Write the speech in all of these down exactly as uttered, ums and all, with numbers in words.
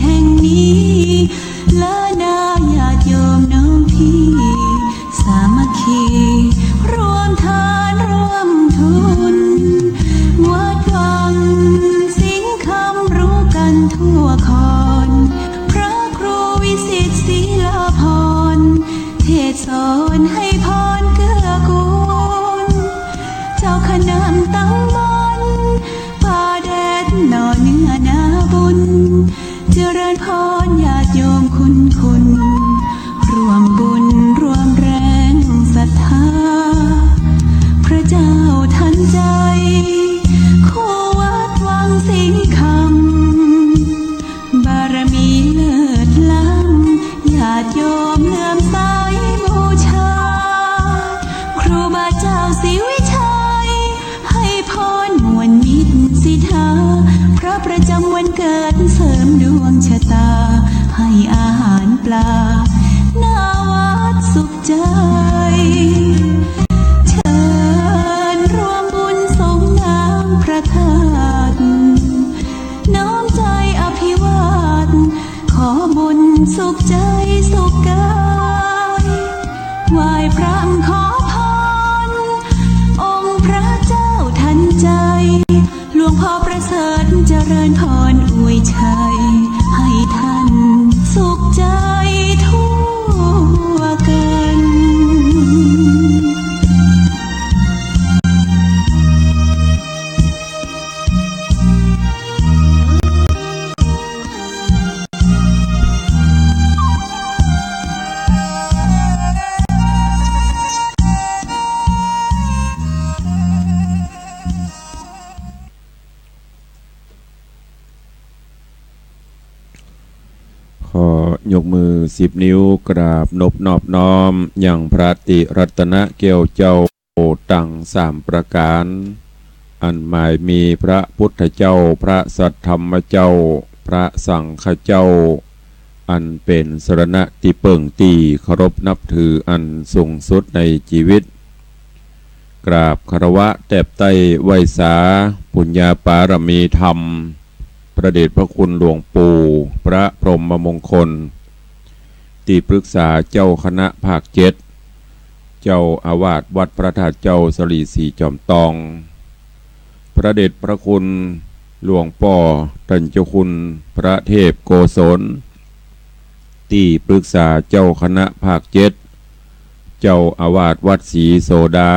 แห่งนี้ และนาญาติโยมน้องพี่ สามัคคี ร่วมทานร่วมทุน วัดวังสิงห์คำรู้กันทั่วคอน พระครูวิสิตศิลาภรณ์ เทศน์สอนให้พรเกื้อกูล เจ้าคณะตำบลป่าแดดหน่อเนื้อนาบุญ เจริญพรญาติโยมคุณคุณ ร่วมบุญร่วมแรงศรัทธา พระเจ้าทันใจ คู่วัดวังสิงห์คำ บารมีเลิศล้ำ ญาติโยมเลื่อมใสบูชา ครูบาเจ้าศรีวิชัย ให้พรมวลมิตรสิทธา พระประจำวันเกิดเสริมดวงชะตา ให้อาหารปลา หน้าวัดสุขใจ เชิญร่วมบุญสงน้ำพระธาตุ น้อมใจอภิวาท ขอบุญสุขใจสุขกาย ไหว้พระขอพร องค์พระเจ้าทันใจ หลวงพ่อประเสริฐเจริญพรอวยชัย ให้ท่านสุขใจทั่วกัน ขอยกมือสิบนิ้วกราบนบนอบน้อมยังพระติรัตนแก้วเจ้า ตังสามประก๋าน อันหมายมีพระพุทธเจ้า พระสัทธรรมเจ้า พระสังฆเจ้า อันเป๋นสรณะตี้เปิ้งตี้เคารพนับถืออันสูงสุดในจีวิต กราบคารวะแตบไต้ไหว้สาปุญญาปารมีธรรม พระเดชพระคุณหลวงปู่พระพรหมมงคล ตี้ปรึกษาเจ้าคณะภาคเจ็ด เจ้าอาวาสวัดพระธาตุเจ้าสะหลีสีจอมตอง พระเดชพระคุณหลวงป้อต้านเจ้าคุณพระเทพโกศล ตี้ปรึกษาเจ้าคณะภาคเจ็ด เจ้าอาวาสวัดศรีโสดา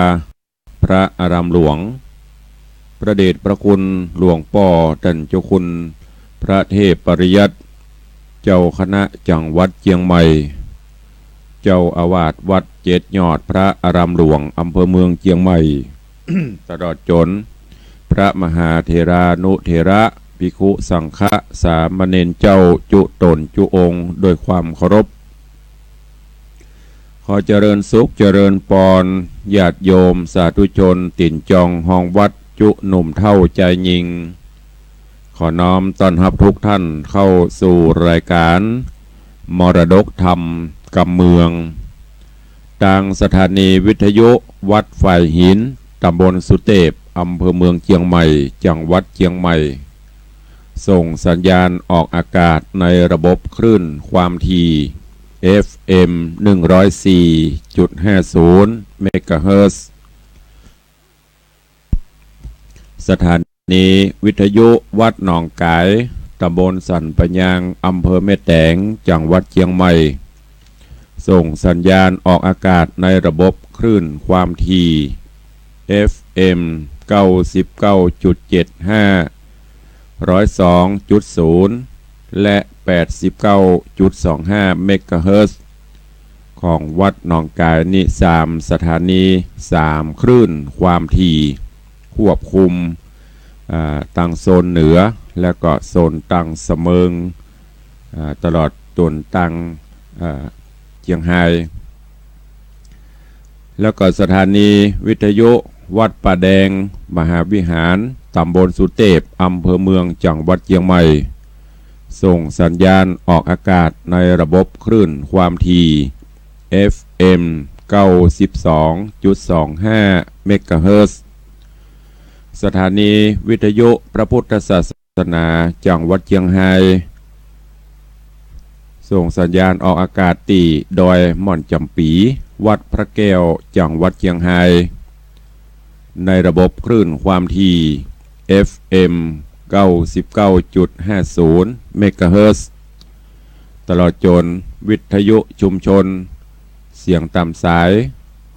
พระอารามหลวง พระเดชพระคุณหลวงป้อต้านเจ้าคุณพระเทพปริยัติ เจ้าคณะจังหวัดเจียงใหม่ เจ้าอาวาสวัดเจ็ดยอดพระอารามหลวง อำเภอเมืองเจียงใหม่ ตลอดจ๋นพระมหาเถรานุเถระ ภิกขุสังฆะ สามเณรเจ้าจุต๋นจุองค์ ด้วยความเคารพ ขอเจริญสุขเจริญปอน ญาติโยมสาธุชนตี๋นจองฮองวัดจุหนุ่มเฒ่าจายญิง ขอน้อมต้อนฮับทุกท่านเข้าสู่รายการมรดกธรรมกำเมือง ตางสถานีวิทยุวัดฝายหิน ตำบลสุเตพ อำเภอเมืองเจียงใหม่ จังหวัดเจียงใหม่ ส่งสัญญาณออกอากาศในระบบคลื่นความถี่ เอฟเอ็ม หนึ่งร้อยสี่จุดห้าศูนย์ เมกะเฮิรตซ์ สถานีวิทยุวัดหนองก๋าย ตำบลสันปะยาง อำเภอแม่แตง จังหวัดเจียงใหม่ ส่งสัญญาณออกอากาศในระบบคลื่นความถี่ เอฟเอ็ม เก้าสิบเก้าจุดเจ็ดห้า ร้อยสองจุดศูนย์ และ แปดสิบเก้าจุดสองห้า เมกะเฮิรตซ์ ของวัดหนองก๋ายนี้ สามสถานี สามคลื่นความถี่ ควบคุม อ่า ตางโซนเหนือ และก็โซนตางสะเมิง อ่า ตลอดจ๋นตาง อ่า เจียงฮาย แล้วก็สถานีวิทยุวัดป่าแดงมหาวิหาร ตำบลสุเตพ อำเภอเมือง จังหวัดเจียงใหม่ ส่งสัญญาณออกอากาศในระบบคลื่นความถี่ เอฟเอ็ม เก้าสิบสองจุดสองห้า เมกะเฮิรตซ์ สถานีวิทยุพระพุทธศาสนาจังหวัดเจียงฮาย ส่งสัญญาณออกอากาศตี้ดอยม่อนจ๋ำปี๋ วัดพระแก้ว จังหวัดเจียงฮาย ในระบบคลื่นความถี่ เอฟเอ็ม เก้าสิบเก้าจุดห้าศูนย์ เมกะเฮิรตซ์ ตลอดจ๋นวิทยุชุมชน เสียงต๋ามสาย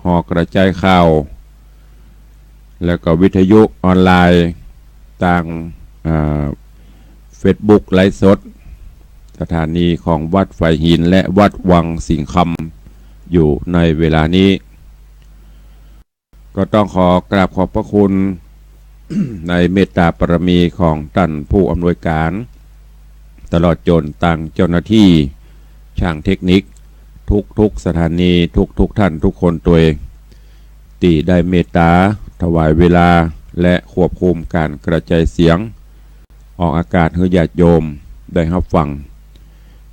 หอกระจายข่าว แล้วก็วิทยุออนไลน์ ตาง อ่า เฟซบุ๊กไลฟ์สด สถานีของวัดฝายหินและวัดวังสิงห์คำ อยู่ในเวลานี้ ก็ต้องขอกราบขอบพระคุณ ในเมตตาบารมีของต้านผู้อำนวยก๋าน ตลอดจ๋นตางเจ้าหน้าตี้ ช่างเทคนิค ทุกๆ สถานี ทุกๆ ต้านทุกคนตวย ตี้ได้เมตตาถวายเวลา และควบคุมก๋านกระจายเสียง ออกอากาศหื้อญาติโยมได้ฮับฟัง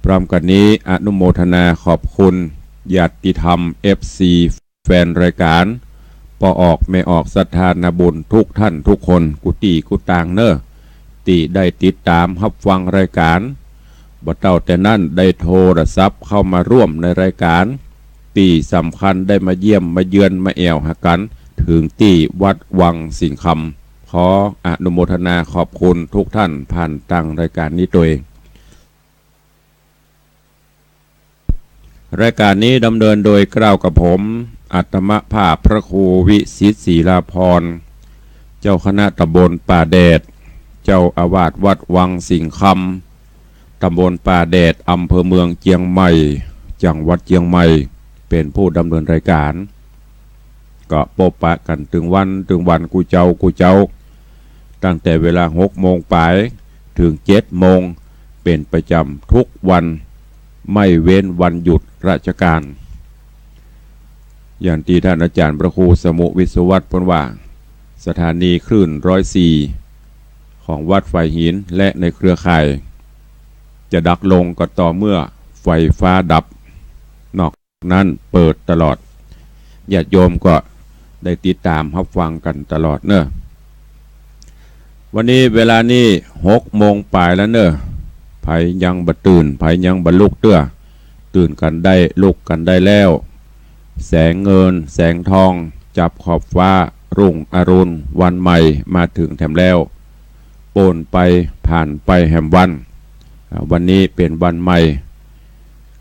พร้อมกั๋นนี้อนุโมทนาขอบคุณญาติธรรม เอฟซี แฟนรายก๋าน ป้อออกแม่ออกศรัทธานาบุญทุกต้านทุกคน กู้ตี้กู้ตางเน่อ ตี้ได้ติดต๋ามฮับฟังรายก๋าน บ่เต้าแต่นั้นได้โทรศัพท์เข้ามาร่วมในรายก๋าน ตี้สำคัญได้มาเยี่ยมมาเยือนมาแอ่วหากั๋น เถิงตี้วัดวังสิงห์คำ ขออนุโมทนาขอบคุณทุกต้านผ่านตางรายก๋านนี้ตวย รายก๋านนี้ดำเนินโดยเกล้ากับผม อาตมาภาพพระครูวิสิทธิ์ศิลาภรณ์ เจ้าคณะตำบลป่าแดด เจ้าอาวาสวัดวังสิงห์คำ ตำบลป่าแดด อำเภอเมืองเจียงใหม่ จังหวัดเจียงใหม่ เป๋นผู้ดำเนินรายก๋าน ก็ปบปะกั๋นตึงวันตึงวันกู้เจ๊ากู้เจ๊า ตั้งแต่เวลาหกโมงป๋ายเถิงเจ็ดโมง เป๋นประจ๋ำทุกวัน ไม่เว้นวันหยุดราชก๋าน อย่างตี้ต้านอาจ๋ารย์พระครูสมุห์ วิศวัฒน์ เปิ้นว่า สถานีคลื่นร้อยสี่ ของวัดฝายหินและในเครือข่าย จะดักลงก็ต่อเมื่อไฟฟ้าดับ นอกนั้นเปิดตลอด ญาติโยมก็ได้ติดต๋ามฮับฟังกั๋นตลอดเน่อ วันนี้เวลานี้หกโมงป๋ายแล้วเน่อ ใผยังบ่ตื่น ใผยังบ่ลุกเตื้อ ตื่นกั๋นได้ ลุกกั๋นได้แล้ว แสงเงินแสงทองจับขอบฟ้า รุ่งอรุณวันใหม่มาเถิงแถมแล้ว ป๊นไปผ่านไปแหมวัน อ่า วันนี้เป๋นวันใหม่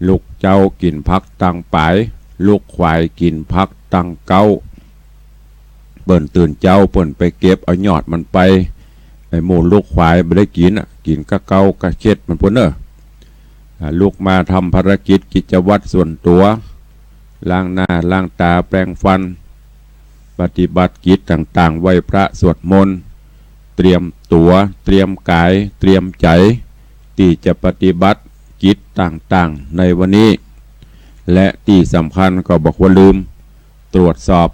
ลูกเจ๊ากิ๋นผักตังป๋าย ลูกขวายกิ๋นผักตังเก๊า เปิ้นตื่นเจ๊าเปิ้นไปเก็บเอายอดมันไป ไอ้หมู่ลูกขวายบ่ได้กิ๋นอะ กิ๋นก้าเก๊าก้าเช็ดมันปู้นเน่อ อ่า ลุกมาทำภารกิจกิจวัตรส่วนตั๋ว ล้างหน้าล้างต๋าแปรงฟัน ปฏิบัติกิจต่างๆ ไหว้พระสวดมนต์ เตรียมตั๋ว เตรียมก๋าย เตรียมใจ๋ ตี้จะปฏิบัติกิจต่างๆ ในวันนี้ และตี้สำคัญก็บ่ควรลืม ตรวจสอบ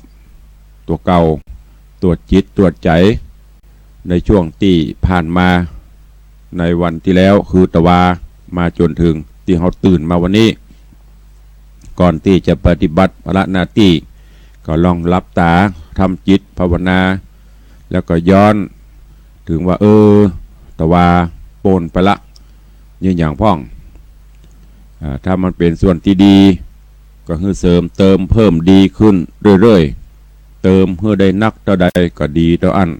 ตั๋วเก่า ตรวจจิตตรวจใจ๋ ในช่วงตี้ผ่านมา ในวันตี้แล้ว คือตะวา มาจ๋นเถิงตี้เฮาตื่นมาวันนี้ ก่อนตี้จะปฏิบัติภาระหน้าตี้ ก็ลองหลับต๋า ทำจิตภาวนา แล้วก็ย้อนเถิงว่า เออ ตะวาป๊นไปละ มีหยังพ่อง อ่า ถ้ามันเป๋นส่วนตี้ดี ก็หื้อเสริมเติมเพิ่มดีขึ้นเรื่อยๆ เติมหื้อได้นักเต้าใดก็ดีเต้าอั้น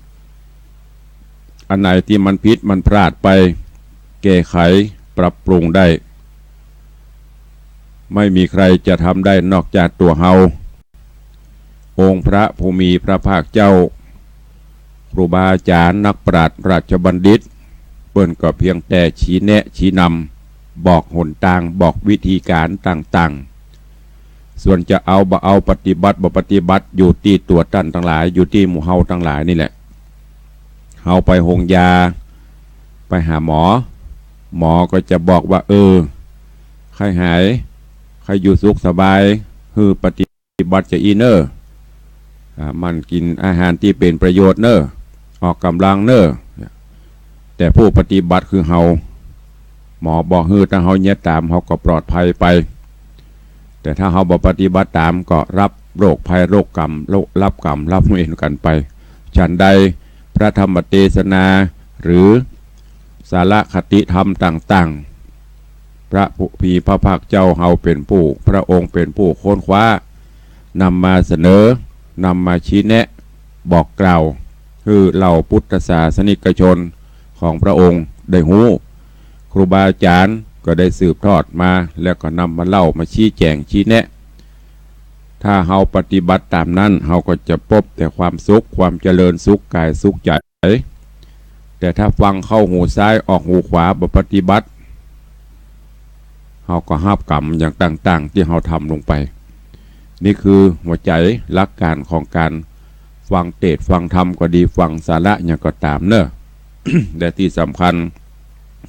อันไหนตี้มันผิดมันพลาดไป แก้ไขปรับปรุงได้ ไม่มีใครจะทำได้นอกจากตั๋วเฮา องค์พระผู้มีพระภาคเจ้า ครูบาอาจ๋ารย์ นักปราชญ์ราชบัณฑิต เปิ้นก็เพียงแต่ชี้แนะชี้นำ บอกหนตาง บอกวิธีก๋านต่างๆ ส่วนจะเอาบ่เอา ปฏิบัติบ่ปฏิบัติ อยู่ตี้ตั๋วต้านตังหลาย อยู่ตี้หมู่เฮาตังหลายนี่แหละ เฮาไปโฮงยา ไปหาหมอ หมอก็จะบอกว่า เออ ใค่หาย ใค่อยู่สุขสบาย หื้อปฏิบัติจาอี้เน่อ อ่า หมั่นกิ๋นอาหารตี้เป๋นประโยชน์เน่อ ออกก๋ำลังเน่อ แต่ผู้ปฏิบัติคือเฮา หมอบอกหื้อ ถ้าเฮาเยียะต๋าม เฮาก็ปลอดภัยไป แต่ถ้าเฮาบ่ปฏิบัติต๋าม ก็รับโรคภัยโรคกรรม โรค รับกรรมรับเวรกั๋นไป ฉันใดพระธรรมเตสนา หรือสาระคติธรรมต่างๆ พระผู้มีพระภาคเจ้าเฮาเป๋นผู้ พระองค์เป๋นผู้ค้นคว้า นำมาเสนอ นำมาชี้แนะ บอกกล่าว หื้อเหล่าพุทธศาสนิกชนของพระองค์ได้ฮู้ ครูบาอาจ๋ารย์ก็ได้สืบทอดมา แล้วก็นำมาเล่า มาชี้แจ๋ง ชี้แนะ ถ้าเฮาปฏิบัติต๋ามนั้น เฮาก็จะปบแต่ความสุข ความเจริญสุขกายสุขใจ๋ แต่ถ้าฟังเข้าหูซ้ายออกหูขวา บ่ปฏิบัติ เฮาก็ฮับก๋รรมอย่างต่างๆ ตี้เฮาทำลงไป นี่คือหัวใจ๋หลักก๋านของก๋านฟังเตสน์ฟังธรรมก็ดี ฟังสาระหยังก็ต๋ามเนาะ และตี้สำคัญ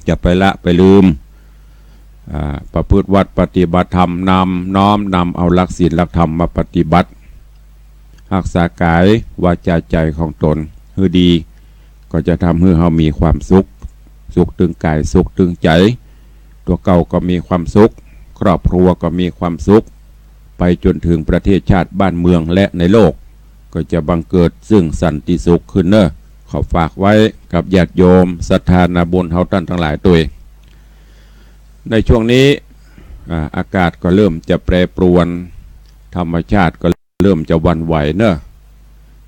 จะไปละไปลืม อ่า ประพฤติวัตรปฏิบัติธรรม นำ น้อมนำเอาหลักศีลหลักธรรมมาปฏิบัติ ฮักษากายวาจาใจ๋ของต๋นหื้อดี ก็จะทำหื้อเฮามีความสุข สุขตึงกาย สุขตึงใจ๋ ตั๋วเก่าก็มีความสุข ครอบครัวก็มีความสุข ไปจ๋นเถิงประเทศชาติบ้านเมืองและในโลก ก็จะบังเกิดซึ่งสันติสุขขึ้นเนาะ ขอฝากไว้กับญาติโยมศรัทธานาบุญเฮาต้านตังหลายตวย ในช่วงนี้ อ่า อากาศก็เริ่มจะแปรปรวน ธรรมชาติก็เริ่มจะหวั่นไหวเนาะ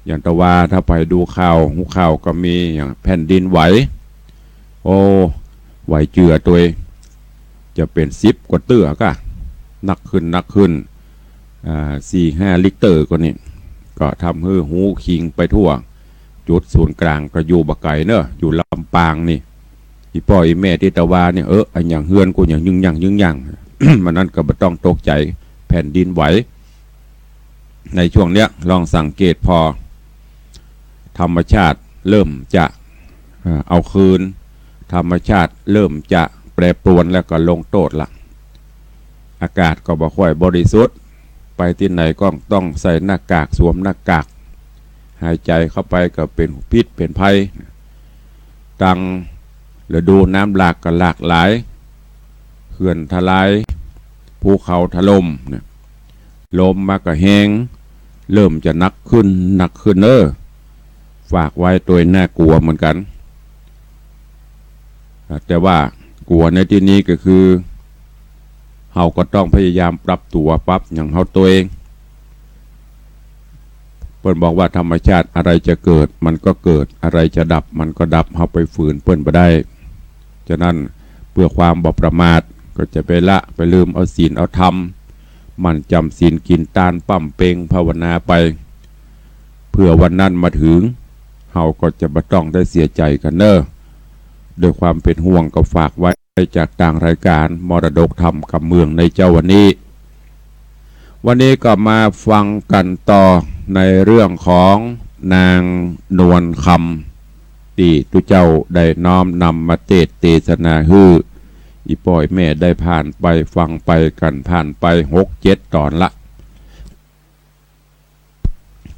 อย่างตะวาถ้าไปดูข่าว ฮู้ข่าวก็มีอย่างแผ่นดินไหว โอ้ ไหวเจือตวย จะเป๋นสิบกว่าเตื้อก้า หนักขึ้น หนักขึ้น อ่า สี่ห้าริกเตอร์ก็นี่ ก็ทำหื้อฮู้คิงไปทั่ว จุดศูนย์กลางก็อยู่บ่ไก๋เนาะ อยู่ลำปางนี่ อี่ป้ออี่แม่ตี้ตะวาเนี่ย เออ อะหยังเฮือนกูหยังยึงยังยึงยัง มันนั้นก็บ่ต้องตกใจ๋ แผ่นดินไหว ในช่วงเนี้ยลองสังเกตผ่อ ธรรมชาติเริ่มจะ เอ่อ เอาคืน ธรรมชาติเริ่มจะแปรปรวนแล้วก็ลงโต้ษละ อากาศก็บ่ค่อยบริสุทธิ์ ไปตี้ไหนก็ต้องใส่หน้ากาก สวมหน้ากาก หายใจ๋เข้าไปก็เป๋นพิษเป๋นภัย ตังฤดูน้ำหลากก็หลากหลาย เขื่อนทลาย ภูเขาถล่มเนี่ย ลมมาก็แฮง เริ่มจะหนักขึ้น หนักขึ้นเนาะ ฝากไว้ตวย น่ากลัวเหมือนกั๋น อ่า แต่ว่ากลัวในตี้นี้ก็คือ เฮาก็ต้องพยายามปรับตั๋ว ปรับหยังเฮาตวย เปิ้นบอกว่าธรรมชาติอะไรจะเกิดมันก็เกิด อะไรจะดับมันก็ดับ เฮาไปฝืนเปิ้นบ่ได้ ฉะนั้นเพื่อความบ่ประมาทก็จะไปละไปลืมเอาศีลเอาธรรม หมั่นจ๋ำศีล กิ๋นตาน บำเพ็ญภาวนาไป เพื่อวันนั้นมาเถิง เฮาก็จะบ่ต้องได้เสียใจ๋กั๋นเนาะ ด้วยความเป๋นห่วงก็ฝากไว้ จากตางรายก๋านมรดกธรรมกำเมืองในเจ๊าวันนี้ วันนี้ก็มาฟังกั๋นต่อในเรื่องของนางนวลคำ ตี้ตุ๊เจ้าได้น้อมนำมาเตสน์เตสนาหื้ออี่ป้ออี่แม่ได้ผ่านไปฟังไปกั๋น ผ่านไปหกเจ็ดต๋อนละ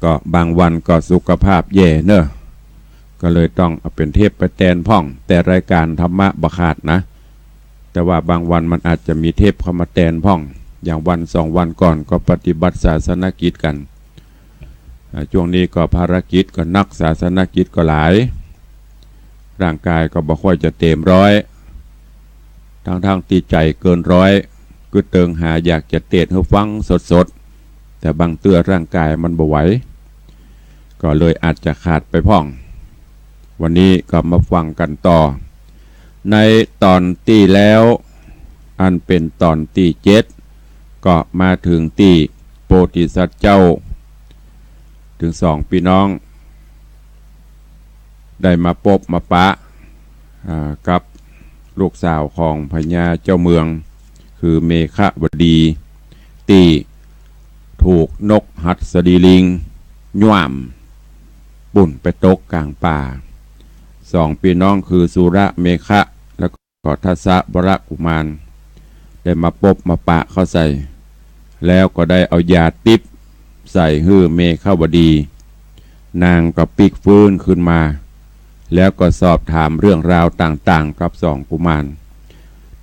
ก็บางวันก็สุขภาพแย่เนาะ ก็เลยต้องเอาเป๋นเทปไปแตนพ่อง แต่รายก๋านธรรมะบ่ขาดนะ แต่ว่าบางวันมันอาจจะมีเทปเข้ามาแตนพ่อง อย่างวันสองวันก่อนก็ปฏิบัติศาสนกิจกั๋น อ่า ช่วงนี้ก็ภารกิจก็หนัก ศาสนกิจก็หลาย ร่างก๋ายก็บ่ค่อยจะเต๋มร้อย ทั้งๆ ตี้ใจ๋เกินร้อย กึ๊ดเติงหาอยากจะเตสน์หื้อฟังสดๆ แต่บางเตื้อร่างก๋ายมันบ่ไหว ก็เลยอาจจะขาดไปพ่อง วันนี้ก็มาฟังกั๋นต่อ ในต๋อนตี้แล้ว อันเป๋นต๋อนตี้เจ็ด ก็มาเถิงตี้โพธิสัตว์เจ้า ตึงสองปี้น้อง ได้มาปบมาปะ อ่า กับลูกสาวของพญาเจ้าเมือง คือเมขวดี ตี้ถูกนกหัสดีลิงหย่ามปุ้นไปตกก๋างป่า สองปี้น้องคือสุรเมขะ แล้วก็ทัสสะวรกุมาร ได้มาปบมาปะเข้าใส่ แล้วก็ได้เอายาติ๊บใส่หื้อเมขวดี นางก็ปิ๊กฟื้นขึ้นมา แล้วก็สอบถามเรื่องราวต่างๆ กับสองกุมาร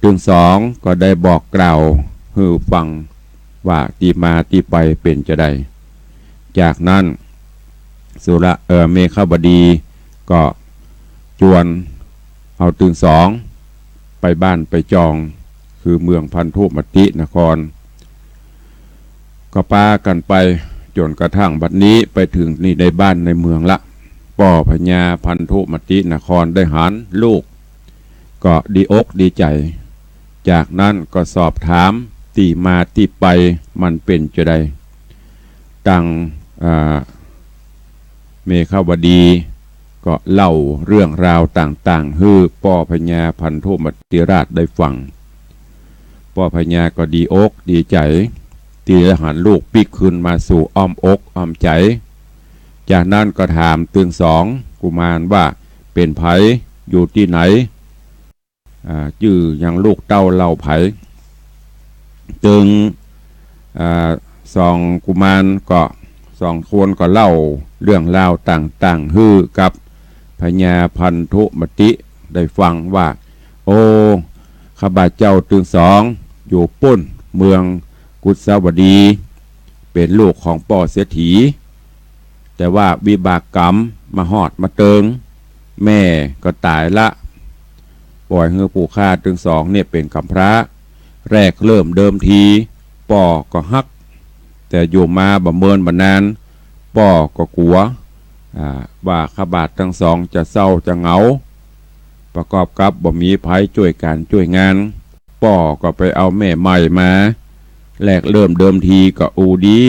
ตึงสองก็ได้บอกกล่าวหื้อฟังว่าตี้มาตี้ไปเป๋นจาใด จากนั้นสุร เอ่อ เมขวดีก็จวนเอาตึงสองไปบ้านไปจอง คือเมืองพันธุมตินคร ก็ปากั๋นไปจ๋นกระทั่งบัดนี้ไปเถิงนี่ในบ้านในเมืองละ ป้อพญาพันธุมตินครได้หันลูก ก็ดีอกดีใจ๋ จากนั้นก็สอบถามตี้มาตี้ไปมันเป๋นจาใด ตัง อ่า เมขวดีก็เล่าเรื่องราวต่างๆ หื้อป้อพญาพันธุมติราชได้ฟัง ป้อพญาก็ดีอกดีใจ๋ ตี้ได้หันลูกปิ๊กคืนมาสู่อ้อมอกอ้อมใจ๋ จากนั้นก็ถามตึงสองกุมารว่าเป๋นใผ อยู่ตี้ไหน อ่า จื้อหยัง ลูกเต้าเหล่าใผ ตึง อ่า สองกุมารก็ สองคนก็เล่าเรื่องราวต่างๆ หื้อกับพญาพันธุมติได้ฟังว่า โอ้ ข้าพเจ้าตึงสองอยู่ปุ้นเมืองกุสวดี เป๋นลูกของป้อเศรษฐี แต่ว่าวิบากกรรมมาฮอดมาเติง แม่ก็ต๋ายละ ป่อยหื้อผู้ข้าตึงสองเนี่ยเป๋นก๋ำพร้า แรกเริ่มเดิมที ป้อก็ฮัก แต่อยู่มาบ่เมินบ่นาน ป้อก็กั๋ว อ่า ว่าข้าพเจ้าตึงสองจะเศร้าจะเหงา ประกอบกับบ่มีใผจ้วยก๋านจ้วยงาน ป้อก็ไปเอาแม่ใหม่มา แรกเริ่มเดิมทีก็อู้ดี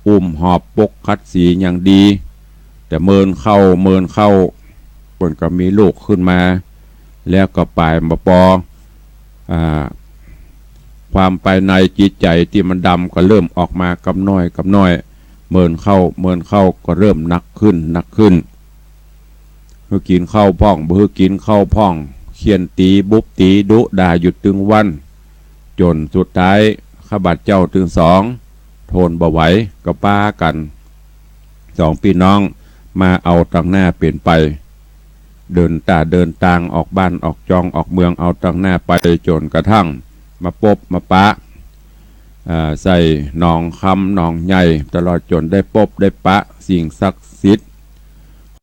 อุ้มหอบปกขัดสีอย่างดี แต่เมินเข้าเมินเข้า เปิ้นก็มีลูกขึ้นมา แล้วก็ป๋ายบ่ปอ อ่า ความภายในจิตใจ๋ตี้มันดำก็เริ่มออกมากำน้อยกำน้อย เมินเข้าเมินเข้าก็เริ่มหนักขึ้นหนักขึ้น หื้อกิ๋นข้าวพ่อง บ่หื้อกิ๋นข้าวพ่อง เฆี่ยนตี๋บุบตี๋ดุด่าอยู่ตึงวัน จ๋นสุดท้ายข้าพเจ้าตึงสองทนบ่ไหว ก็ปากั๋นสองปี้น้องมาเอาตังหน้าเป๋นไป เดินต๋าเดินตางออกบ้านออกจองออกเมืองเอาตังหน้าไปจ๋นกระทั่งมาปบมาปะ อ่า ใส่หนองคำหนองใหญ่ ตลอดจ๋นได้ปบได้ปะสิ่งศักดิ์สิทธิ์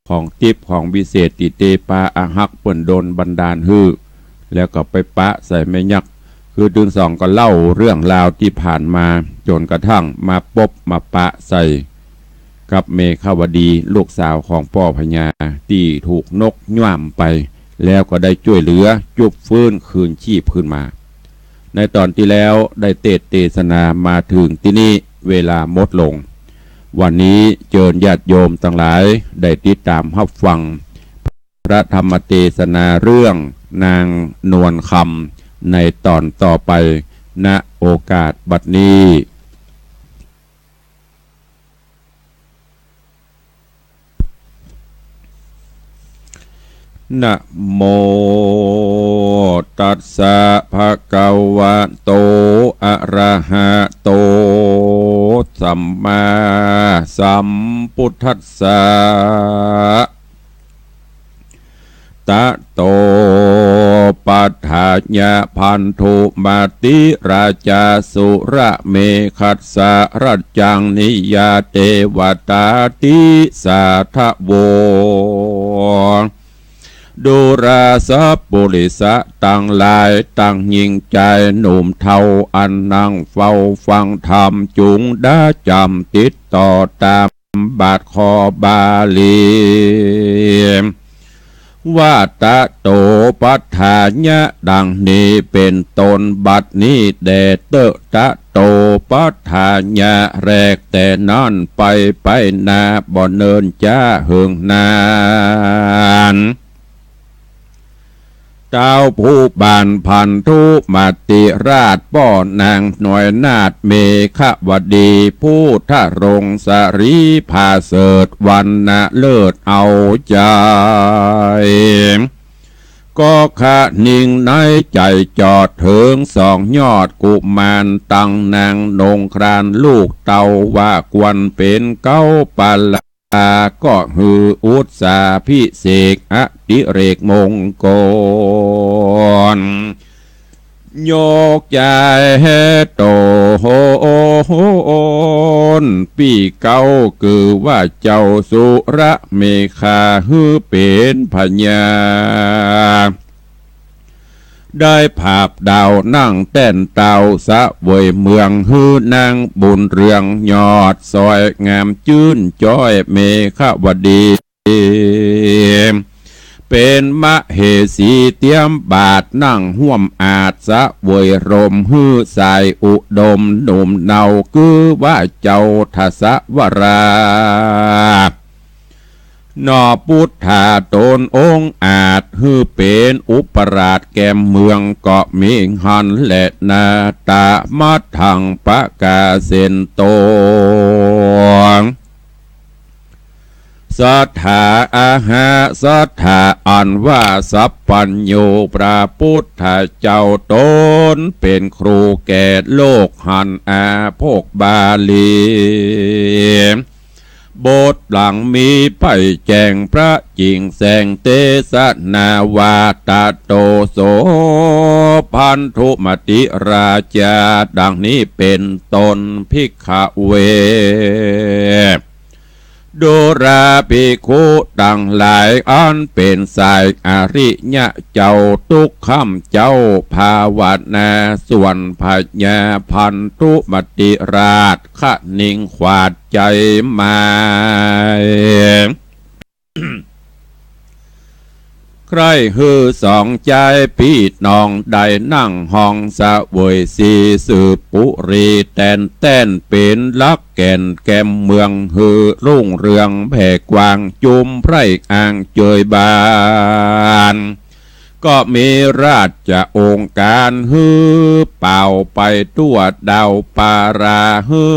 ของติ๊บของวิเศษตี้เตปาอาฮักเปิ้นดลบันดาลหื้อ แล้วก็ไปปะใส่แม่ยักษ์ คือตึงสองก็เล่าเรื่องราวตี้ผ่านมาจ๋นกระทั่งมาปบมาปะใส่กับเมขวดีลูกสาวของป้อพญาตี้ถูกนกย่ามไป แล้วก็ได้จ้วยเหลือจุบฟื้นคืนชีพขึ้นมา ในต๋อนตี้แล้วได้เตสน์เตสนามาเถิงตี้นี่ เวลาหมดลง วันนี้เจิญญาติโยมตังหลายได้ติดต๋ามฮับฟังพระธรรมเตสนาเรื่องนางนวลคำในต๋อนต่อไป ณ โอกาสบัดนี้ นะโมตัสสะ ภะคะวะโต อะระหะโต สัมมาสัมพุทธัสสะ ตะโต ปัฏฐายะ พันธุมติราชา สุระเมขัสสะ รัจจัง นิยา เตวตา ติสาทะโว ดูราสัปปุริสะตังหลาย ตังญิงจายหนุ่มเฒ่า อันนั่งเฝ้าฟังธรรม จุ่งได้จ๋ำติดต่อต๋ามบาทข้อบาลี ว่าตะโต ปัฏฐายะ ดังนี้เป๋นต้น บัดนี้แด่เต๊อะ ตะโต ปัฏฐายะ แรกแต่นั้นไป ไปนาบ่เนินจ๊าเหิงนาน เต้าผู้บ่านพันธุมติราช ป้อนางน้อยนาถเมขวดี ผู้ทรงสรีผาเสริฐ วรรณะเลิศเอาใจ๋ ก็คะนิงในใจ๋จอดเถิง สองยอดกุมาร ตังนางนงครานลูกเต้า ว่าควรเป๋นเก๊าปะลา ก็หื้ออุสสาภิเษก อดิเรกมงคล ยกใจ๋โตน ปี้เก๊า คือว่าเจ้าสุระเมขา หื้อเป๋นพญา ได้ผาบดาวนั่งแต้นเตาเสวยเมือง หื้อนางบุญเรืองยอดสวยงามจื้นจ้อยเมขวดี เป๋นมเหสีเตียมบาทนั่งฮ่วมอาจเสวยรม หื้อสายอุดมหนุ่มเนาคือว่าเจ้าทศวราช หนอปุทธาต๋นองค์อาจ หื้อเป๋นอุปราชแก่มเมืองก็มีหั้นแลนา ตะมัทธังปะกาเสนโต สัทธา อะหะ สัทธา อันว่าสัพพัญญู พระปุทธเจ้าต๋นเป๋นครูแก่โลกหั้น อาโภคบาลี บทหลังมีใบ้แจ้งพระจิ่งแสงเตสนาว่า ตะโต โสภันธุมติราชา ดังนี้เป๋นต้น ภิกขเว ดูราภิกขุตังหลาย อันเป๋นสายอริยะเจ้า ตุ๊กค่ำเจ้าภาวนา ส่วนพญาพันธุมติราช คะนิงขวาดใจ๋หมาย ใคร่หื้อสองใจ๊ปี้น้องได้นั่งฮ้องเสวยสี สืบปุรีแตนแต้นเป๋นหลักแก่นแก่มเมือง หื้อรุ่งเรืองแผ่กว้างจุมไพร่อ่างเจยบาน ก็มีราชองค์ก๋านหื้อป่าวไปตั๋วดาวปารา หื้อ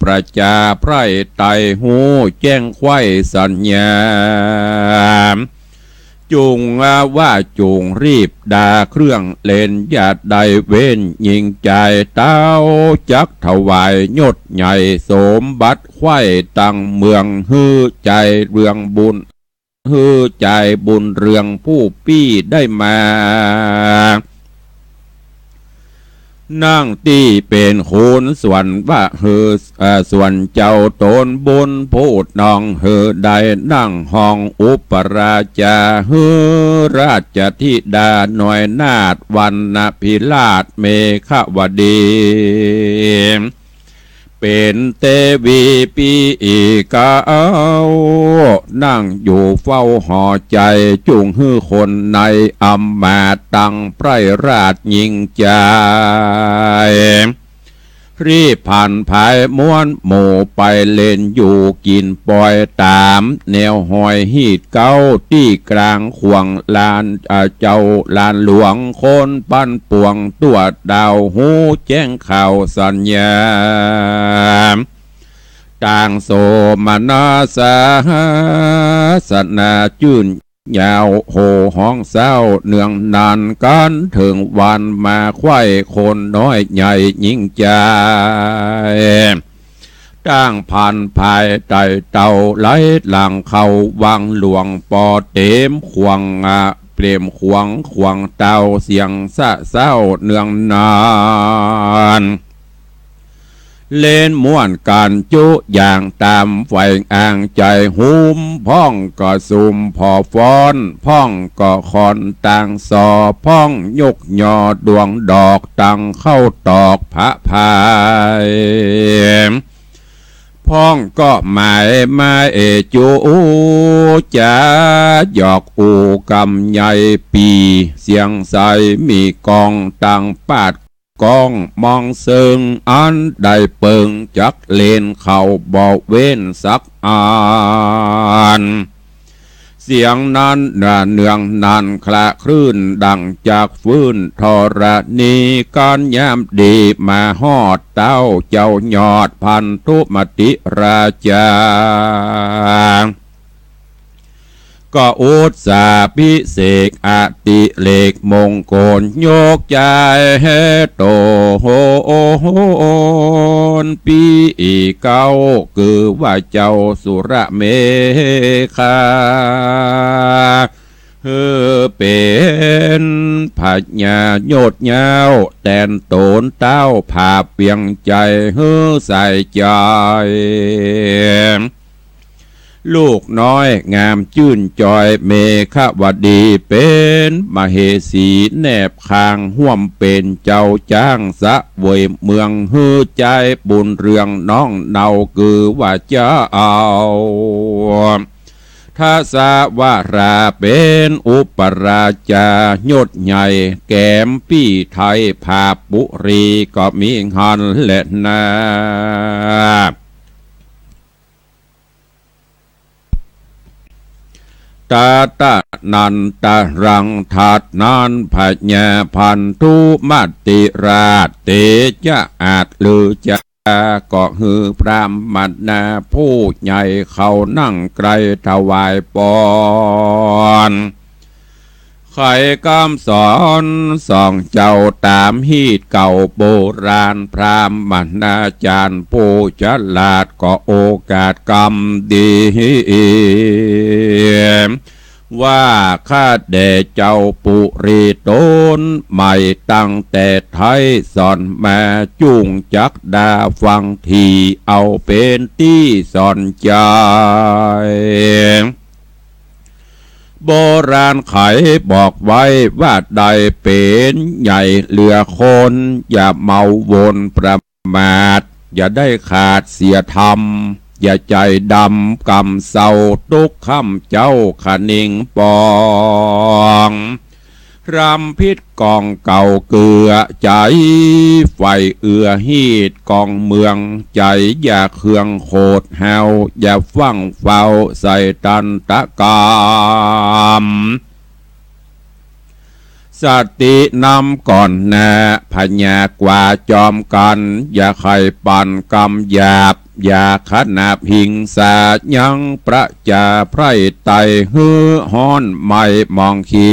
ประจาไพร่ไตฮู้แจ้งใคว่สัญญา จุ่งว่าจุ่งรีบดาเครื่องเล่น อย่าได้เว้นญิงจาย เต้าจักถวายยศใหญ่สมบัติ ใคว่ตังเมืองหื้อใจ๋เมืองบุญ หื้อใจ๋บุญเรืองผู้ปี้ได้มา นั่งตี้เป๋นขุนส่วนว่าหื้อ เอ่อ ส่วนเจ้าต๋นบุญผู้น้อง หื้อได้นั่งฮ้องอุปราชา หื้อราชธิดาน้อยนาถวรรณพิราชเมขวดี เป๋นเตวีปี้อีกเก้า นั่งอยู่เฝ้าหอใจ๋ จุ่งหื้อคนในอำมาตย์ตังใพร่ราชญิงจาย รีบผ่านผายม้วนหมู่ไปเล่นอยู่กิ๋นปอยต๋ามแนวฮอยฮีดเก๊า ตี้กลางข่วงลาน อ่า เจ้าลานหลวงคนปันปวงตั๋วดาวฮู้แจ้งข่าวสัญญา ต่างโสมนัสสาสนาจื้นยาวโห่ฮ้องเศร้าเนืองนาน กั๋นเถิงวันมาใคว่คนน้อยใหญ่ญิงจาย ตั้งผ่านผายไต่เต้าไหลหลังเข้าวังหลวง ปอเต๋มข่วง อ่า เปล่มข่วงข่วงเต้าเสียงสะเศร้าเนืองนาน เล่นม่วนกั๋นจุอย่างต๋ามใฝ่อ่างใจ๋ ฮูมพ่องก็สุมผ่อฟ้อน พ่องก็คอนตางซอ พ่องยกยอดวงดอกตังเข้าตอกผะพาย พ่องก็หมายมาเอจู๋จ๋า หยอกอู้กำใหญ่ปี่ เสียงใสมีก้องตังปาดก้องมองเซิง อันได้เปิงจักเล่นเข้าบ่เว้นสักอัน เสียงนั้นน่ะเนืองนันคละคลื่นดังจากฟืนธรณี กั๋นยามดีมาฮอดเต้าเจ้ายอดพันธุมติราชา ก็อุตสาพิเศษอติเรกมงคล ยกจายแห่โตนปี้อีกเก้า คือว่าเจ้าสุรเมขะ หื้อเป๋นพญายอดยาว แตนโตนเต้าผาบเวียงใจ๋ หื้อใส่ใจ๋ ลูกน้อยงามจื้นจอยเมขวดี เป๋นมเหสีแนบข้าง ฮ่วมเป๋นเจ้าจ๊างเสวยเมือง หื้อใจ๊บุญเรืองน้องเนา คือว่าเจ้า ทศวรา เป๋นอุปราชา ยศใหญ่แก๋มปี้ไทย ผาปุรีก็มีหั้นแลนา ตะตะนันตะรัง ถัดนั้นพญาพันธุมัตติราช เตจะอาจลือจา ก็หื้อพราหมณาผู้ใหญ่เขานั่งใก้ถวายปอน ไขกำสอนสองเจ้าต๋ามฮีตเก่าโบราณ พราหมณาจารย์ผู้ฉลาดก็โอกาสกำดี ว่าข้าแด่เจ้าปุรี ต๋นใหม่ตั้งแต่ไท้สอนมา จุ่งจักดาฟังถี่ เอาเป๋นตี้สอนใจ๋ โบราณไขบอกไว้ว่า ได้เป๋นใหญ่เหลือคน อย่าเมาวนประมาท อย่าได้ขาดเสียธรรม อย่าใจ๋ดำกำเศร้า ตุ๊กค่ำเจ๊าคะนิงปอง รำผิดกองเก่าเกือใจ๋ ใฝ่เอื้อฮีตกองเมือง ใจ๋อย่าเคืองโขดเฮา อย่าฟั่งเฝ้าใส่ตันตะกรรม สตินำก่อนนา พญากว่าจอมกัณฑ์ อย่าใค่ปันกำหยาบ อย่าขนาบหิงสา ยังประจาไพร่ไต หื้อฮ้อนไหม้หมองขี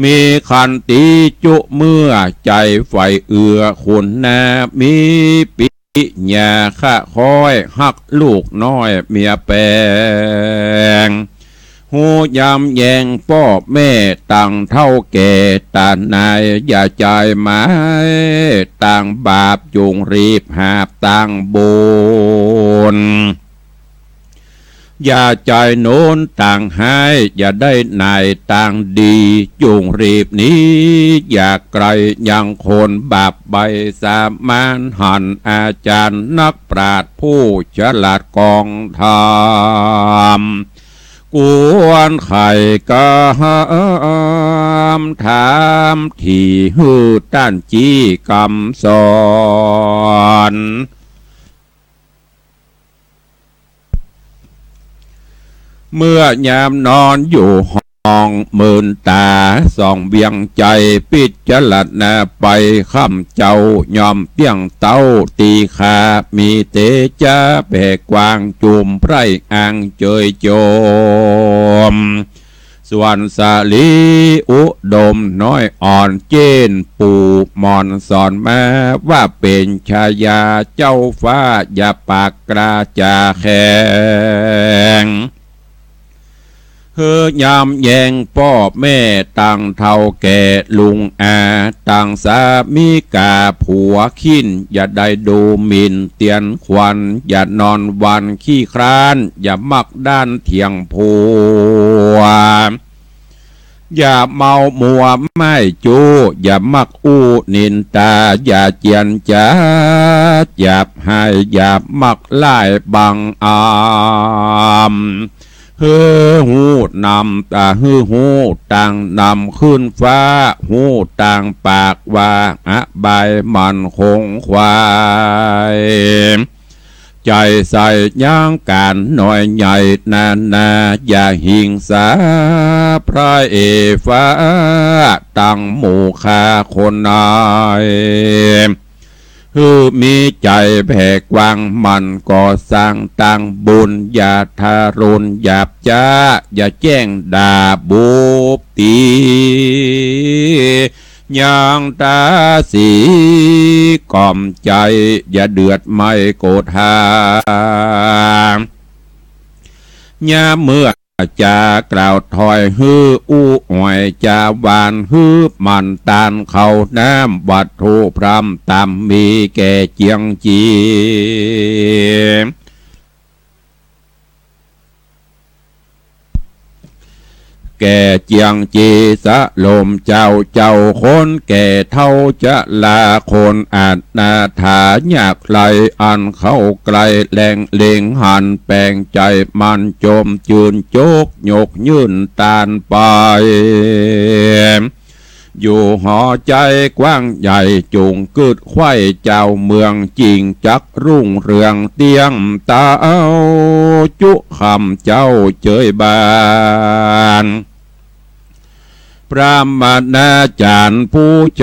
มีขันติจุเมื่อ ใจ๋ใฝ่เอื้อคุณนา มีปิญญาคะคอย ฮักลูกน้อยเมียแปง ฮู้ยำแยงป้อแม่ตังเฒ่าแก่ต๋านาย อย่าใจ๋หมายตางบาป จุ่งรีบหาบตางบุญ อย่าใจ๋โน้นตางฮ้าย อย่าได้หน่ายตางดี จุ่งรีบหนีอย่าใก้ ยังคนบาปใบ้สามาน หันอาจารย์นักปราชญ์ผู้ฉลาดกองธรรม ควรใค่กำถามถี่ หื้อต้านจี้กำสอน เมื่อยามนอนอยู่ห้อง เมินต๋าส่องเวียงใจ๋ พิจารณาไปค่ำเจ๊า ย่อมเตี้ยงเต๊าตี้ขา มีเตจ๊ะแผ่กว้าง จุ่มไพร่อ่างเจยโจม ส่วนสาลีอุดมน้อยอ่อน เจ้นปู่หม่อนสอนมา ว่าเป๋นชายาเจ้าฟ้า อย่าปากกล้าจ๋าแข็ง หื้อยำแยงป้อแม่ตังเฒ่าแก่ลุงอา ตังสามิก๋าผัวขิ้น อย่าได้ดูหมิ่นเตียนขวัญ อย่านอนวันขี้คร้าน อย่ามักด้านเถียงผัว อย่าเมามัวไม้จู้ อย่ามักอู้นินตา อย่าเจียนจ๋าหยาบฮ้าย อย่ามักล่ายบังอำ หื้อฮู้นำต๋า หื้อฮู้ตางนำขึ้นฟ้า ฮู้ตางปากว่าอบายมั่นคงไขว่ ใจ๋ใส่ยั้งก๋านน้อยใหญ่นานา อย่าหิงสาพระเอฟ้า ตังหมู่ข้าคนนาย หื้อมีใจ๋แผ่กว้าง หมั่นก่อสร้างตางบุญ อย่าทารุณหยาบจ๊า อย่าแจ้งด่าบุบตี๋ ยังต๋าสีก๋อมใจ๋ อย่าเดือดไหม้โกธา ยามเมื่อจ๋ากล่าวถ้อย หื้ออู้อ่อยจ๋าหวาน หื้อหมั่นตานข้าวน้ำ วัตถุพร่ำต๋ามมีแก่เจียงจี แก่เจียงจีสะลมเจ้า เจ้าคนแก่เฒ่าจะลา คนอนาถายากไร้ อันเข้าใกล้แลงเล็งหัน แป๋งใจ๋มันจมจื้น จกยกยื่นตานไป อยู่หอใจ๋กว้างใหญ่ จุ่งกึ๊ดใค่เจ้าเมือง จิ่งจักรุ่งเรืองเตี้ยง เต้าจุคำเจ้าเจยบาน พระมณาจ๋ารย์ผู้ฉ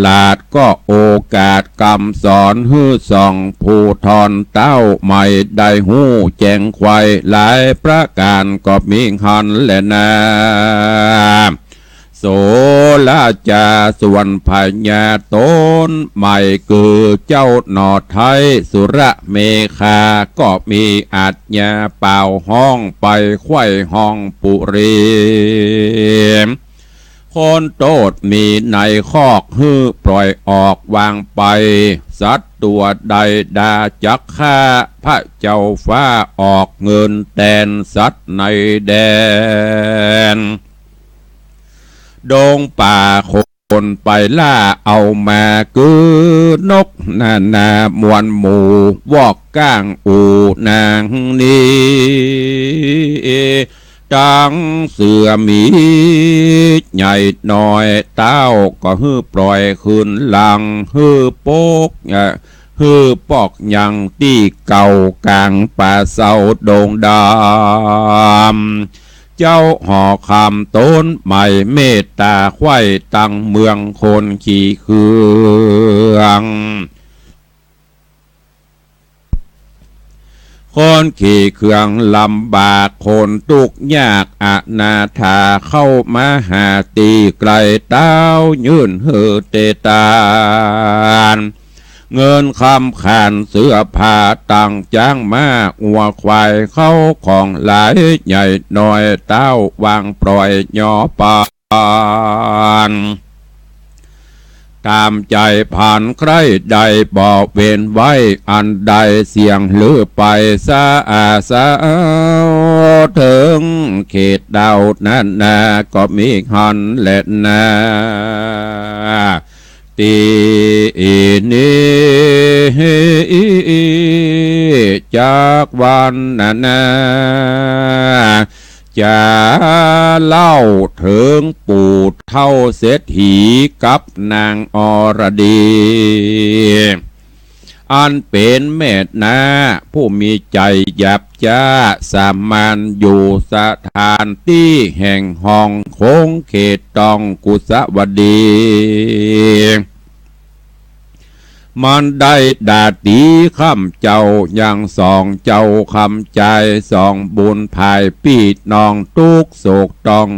ลาด ก็โอกาสกำสอนหื้อส่อง ผู้ทอนเต้าใหม่ได้ฮู้แจ้งไขว่ หลายประก๋านก็มีหั้นแลนา โสราจา ส่วนพญาต๋นใหม่ คือเจ้าหน่อไท้สุรเมขา ก็มีอาชญาป่าวฮ้องไปไขว่ฮองปุรี คนโต้ษมีในคอก หื้อปล่อยออกวางไป สัตว์ตั๋วใดดาจักฆ่า พระเจ้าฟ้าออกเงินแตน สัตว์ในแดนดงป่าคนไปล่าเอามา คือนกนานาหมวลหมู่ วอกก้างอู่นางนี้ ตังเสือหมีใหญ่น้อย เต้าก็หื้อปล่อยคืนหลัง หื้อปก เอ่อ หื้อปอกยังตี้เก่า ก๋างป่าเซาดงดำ เจ้าหอคำต๋นใหม่ เมตต๋าไขว่ตังเมืองคนขี่เขื่อง คนขี่เขื่องลำบาก คนตุ๊กข์ยากอนาถา เข้ามาหาตี้ใก้ เต้ายื่นหื้อเตตาน เงินคำขันเสื้อผ้า ตังจ๊างม้างัวควาย เข้าของหลายใหญ่น้อย เต้าวางปล่อยยอปาน ต๋ามใจ๋ผันใคร่ได้ บ่เว้นไว้อันใด เสี้ยงหื้อไปสะอาสาว เถิงเขตดาวนานา ก็มีหั้นแลนา ตี้นี้จักวันนานา จะเล่าเถิงปู่เฒ่าเศรษฐีกับนางอรดี อันเป๋นแม่นาผู้มีใจ๋หยาบจ๊า สามัญอยู่สถานตี้แห่งห้องคงเขตต้องกุสวดี มันได้ด่าตี๋ข้ำเจ้ายังสอง เจ้าคำจายสองบุญภาย ปี้น้องตุ๊กข์โศกต้อง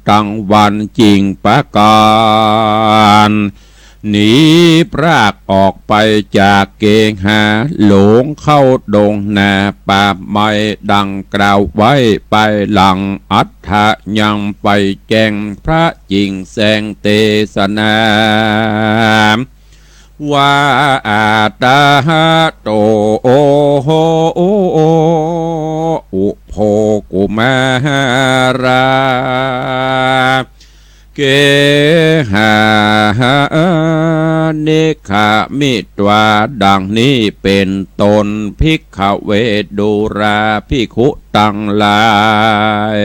ตังวัน จิ่งปะก๋านหนีพรากออกไปจากเกหา หลงเข้าดงนาป่าไม้ ดังกล่าวไว้ไปหลัง อัฏฐะยังไปแจ้ง พระจิ่งแสดงเตสนา ว่าอาตาหะโต อุโภกุมารา เกหานิคามิตวา ดังนี้เป๋นต้น ภิกขเว ดูราภิกขุตังหลาย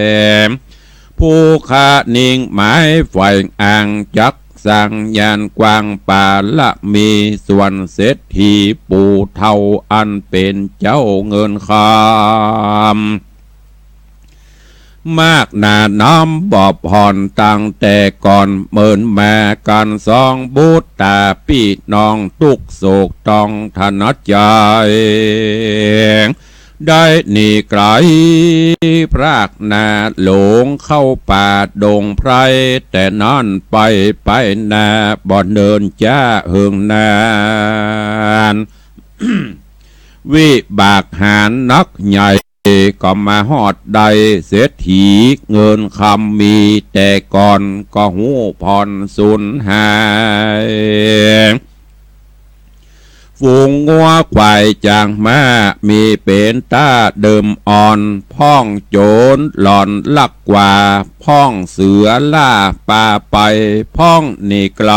ผู้คะนิงหมายใฝ่อังจักสังญาณกว้างปารมี ส่วนเศรษฐีปู่เฒ่าอันเป๋นเจ้าเงินคำ มากหนาน้ำบ่ผ่อนตั้งแต่ก่อน เมินมากั๋นสองบุตรต๋า ปี้น้องตุ๊กข์โศกต้องถนัดใจ๋ ได้หนีไก๋พรากนา หลงเข้าป่าดงไพร แต่นั้นไปไปนาบ่เนินจ๊าเหิงนาน วิบากหาญนักใหญ่ ก็มาฮอดได้เศรษฐี เงินคำมีแต่ก่อน ก็ฮู้ผ่อนสูญหาย ฝ ฝูงงัวควายจ๊างม้า มีเป๋นต้าเดิมอ่อน พ่องโจ๋รหล่อนลักกว่า พ่องเสือล่าปาไป พ่องหนีไกล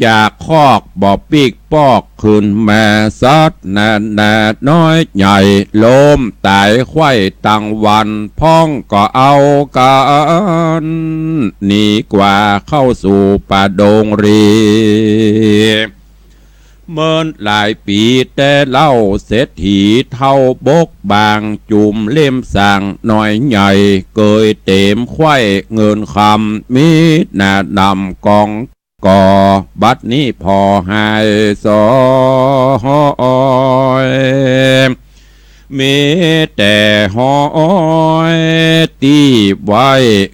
จากคอกบ่ปิ๊กปอก ขึ้นมาสัตว์นานาน้อยใหญ่ ล้มต๋ายไขว้ตังวัน พ่องก็เอากั๋น หนีกว่าเข้าสู่ป่าดงรี เมินหลายปี๋แต่เล่า เศรษฐีเฒ่าบกบาง จุมเล่มสร้างน้อยใหญ่ เกยเต๋มไขว้เงินคำ มีหนาหนำกอง ก่อ บัดนี้ผ่อหายสอย มีแต่หอยตี้ไว้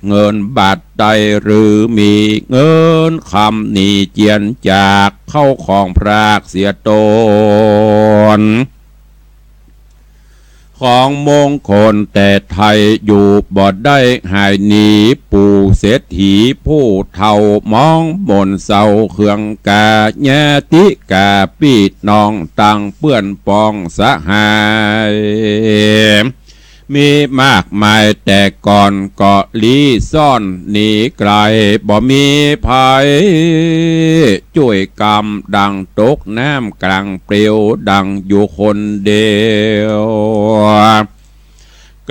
เงินบาทใดหรือมี เงินคำหนีเจียนจาก เข้าของพรากเสียตน ของมงคลแต่ไทยอยู่บ่ได้หายหนี ปู่เศรษฐีผู้เฒ่ามองหม่นเศร้าเคืองกา ญาติกาปี้น้องตังเปื้อนป้องสหาย มีมากมายแต่ก่อนก็ลี้ซ่อนหนีไกล บ่มีใผ จ้วยกำ ดังตกน้ำกลางเปลว ดังอยู่คนเดียว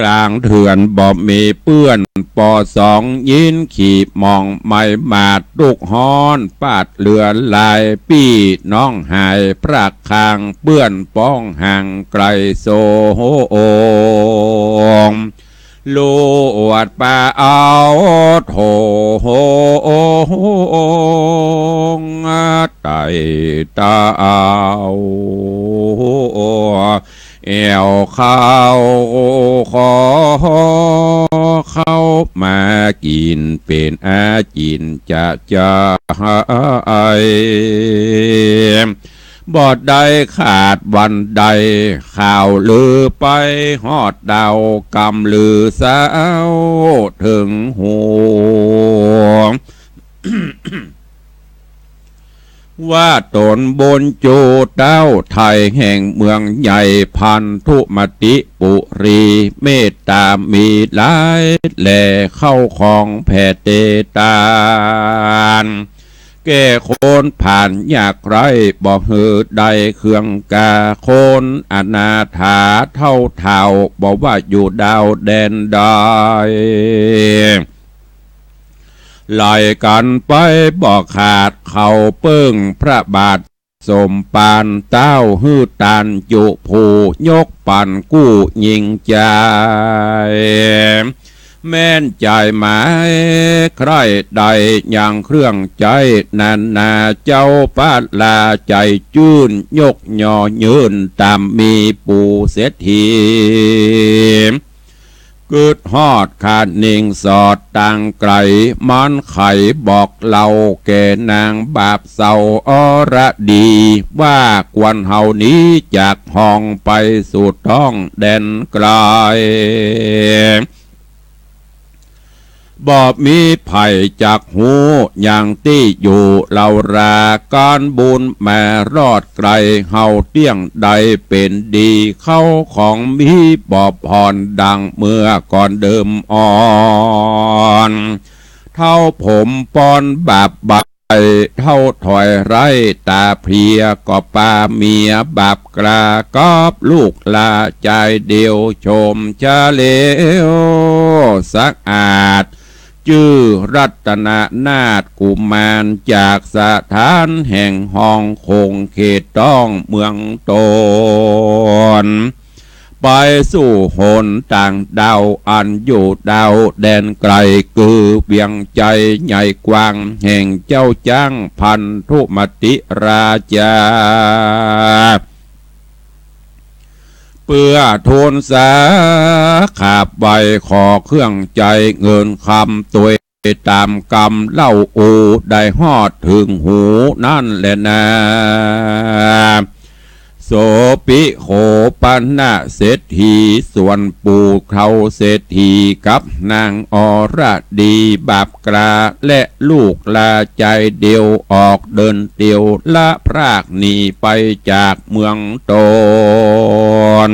กลางเถื่อนบ่มีเปื้อน ปอสองยินขี่มองไม้หมาด ตุ๊กฮ้อนปาดเลือดลาย ปี้น้องหายพรากคาง เปื้อนป้องห่างไกลโสง ลวดป่าเอาโถง ไต่เต้า แอ่วเข้าคอ เข้ามากิ๋นเป๋นอาจิ๋นจะจาย บ่ได้ขาดวันใด ข่าวลือไปฮอดดาว กำลือเศร้าเถิงหู ว่าต๋นบุญจูเต้าไทยแห่งเมืองใหญ่ พันธุมติปุรี เมตต๋ามีหลาย แลเข้าของแผ่เตตาน แก่คนผ่านยากไร้ บ่หื้อได้เคืองกา คนอนาถาเฒ่าเฒ่า บ่ว่าอยู่ดาวแดนใด ไหลกั๋นไปบ่ขาด เข้าเปิ้งพระบาทสมปาน เต้าหื้อตานจุผู้ ยกปั๋นกู้ยิ่งใจ๋ แม่นใจ๋หมายใคร่ได้ยังเครื่องใจ๊ นานาเจ้าปาลาใจ๋จื้น ยกยอยื่นต๋ามมีปู่เศรษฐี กึ๊ดฮอดข้านิ่งสอดตางไก๋ มันไขบอกเล่าแก่นางบาปเศร้าอรดี ว่าควรเฮาหนีจากห้องไปสู่ท้องแดนไก๋ บ่มีใผจักฮู้ยังตี้อยู่ เฮาราก๋านบุญมารอดไก๋ เฮาเตี้ยงได้เป๋นดี เข้าของมีบ่ผ่อนดังเมื่อก่อนเดิมอ่อน เฒ่าผมปอนบาปใบ เฒ่าถอยไร้ต๋าเพลีย ก็ปาเมียบาปกล้า กับลูกหล้าจายเดียว โฉมเฉลียวสะอาด จื้อรัตนนาถกุมาร จากสถานแห่งห้องคงเขตต้องเมืองตน ไปสู่หนต่างดาวอันอยู่ดาวแดนไก๋ คือเวียงใจ๋ใหญ่กว้างแห่งเจ้าจ๊างพันธุมติราจา เปื้อทูลสาขาบไหว้ขอเครื่องใจ๊เงินคำตวยต๋ามกำเล่าอู้ ได้ฮอดเถิงหูนั้นแลนา โสภิโขปนเศรษฐี ส่วนปู่เฒ่าเศรษฐีกับนางอรดี บาปกล้าและลูกลาใจเดียว ออกเดินเตียว ละพรากหนีไปจากเมืองตน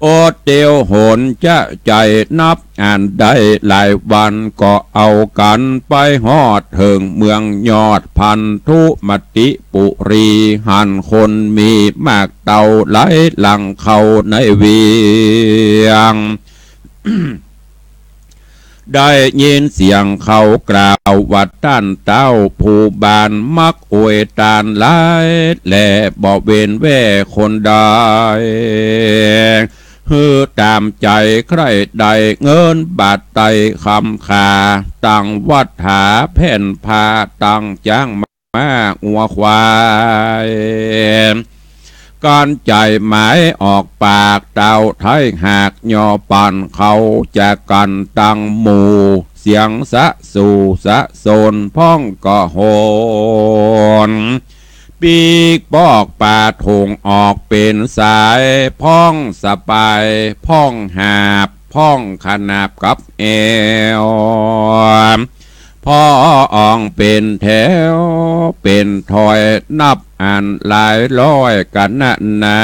อดเตียวหนจะใจ๋นับอันได้หลายวัน ก็เอากั๋นไปฮอดเถิงเมืองยอดพันธุมติปุรี หันคนมีมากเต้าหลายหลังเข้าในเวียง ได้ยินเสียงเขากล่าวว่า ต้านเต้าผู้บ้านมักอวยตานหลาย และบ่เว้นแว่คนใด หื้อต๋ามใจ๋ใคร่ได้เงินบาทไต้คำคา ตังวัตถาแผ่นผ้า ตังจ๊าง ม้างัวควาย กั๋นใจ๋หมายออกปาก เต้าไท้หากย่อปัน เขาจะกั๋นตังหมู่ เสียงสะสู่สะสน พ้องก็โหน ปีกปอกปาดหงออกเป๋นสาย พ้องสะปาย พ้องหาบ พ้องขนาบกับแอว พ้องเป๋นแถวเป๋นถ้อย นับอันหลายร้อยกั๋นนานา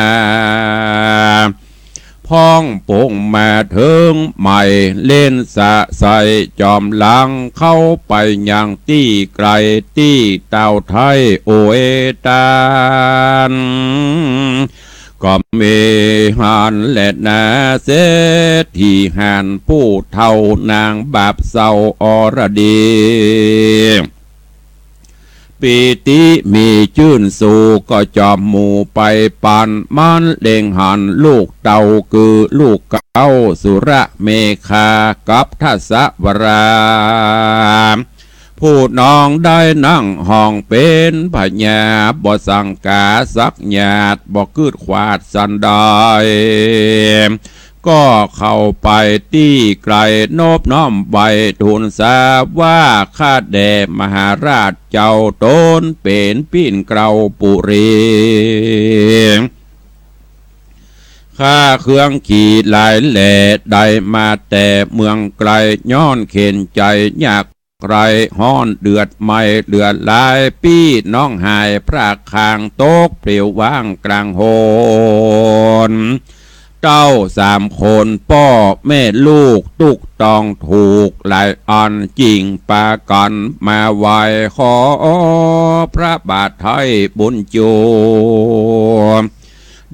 พ้องปงมาเถิงใหม่ เล่นสะใสจอมหลัง เข้าไปยังตี้ไก๋ตี้เต้าไท้อวยตาน ก็มีหันแลนา เศรษฐีหันผู้เฒ่านางบาปเศร้าอรดี ปีติมีจื้นสู ก็จอมหมู่ไปปัน มันเล็งหันลูกเต้า คือลูกเก๊าสุรเมขากับทัสสวรา ผู้น้องได้นั่งห้องเป๋นพญา บ่สังกาสักหยาด บ่กึ๊ดขวาดสันใด ก็เข้าไปตี้ไก๋ นบน้อมไหว้ทูลสาว่า ข้าแด่มหาราชเจ้า ตนเป๋นปิ้นเกล้าปุรี ข้าเครื่องขี่หลายแหล่ ได้มาแต่เมืองไก๋ ย้อนเข็ญใจ๋ยาก ใคร่ฮ้อนเดือดไหม้เหลือหลาย ปี้น้องหายพรากห่าง ตกเปลี่ยวว่างกลางหน เต้าสามคนป้อแม่ลูกตุ๊กต้องถูกหลายอัน จึงปากั๋นมาไหว้ขอพระบาทไท้บุญจู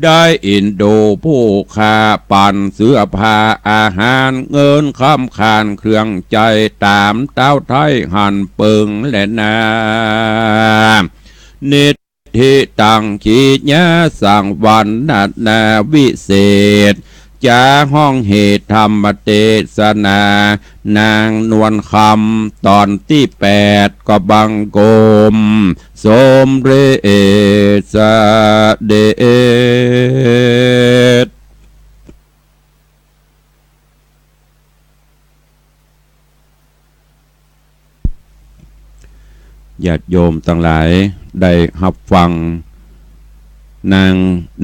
ได้อินดูผู้ข้าปั๋นเสื้อผ้าอาหาร เงินคำขานเครื่องใจ๊ ต๋ามเต้าไท้หันเปิงแลนา นิทธิตัง กิริยาสังวรรณนาวิเศษ จาฮ้องเหตุธรรมเตสนา นางนวลคำ ต๋อนตี้แปด ก็บังคมสมเร็จเสด็จ ญาติโยมตังหลายได้ฮับฟังนาง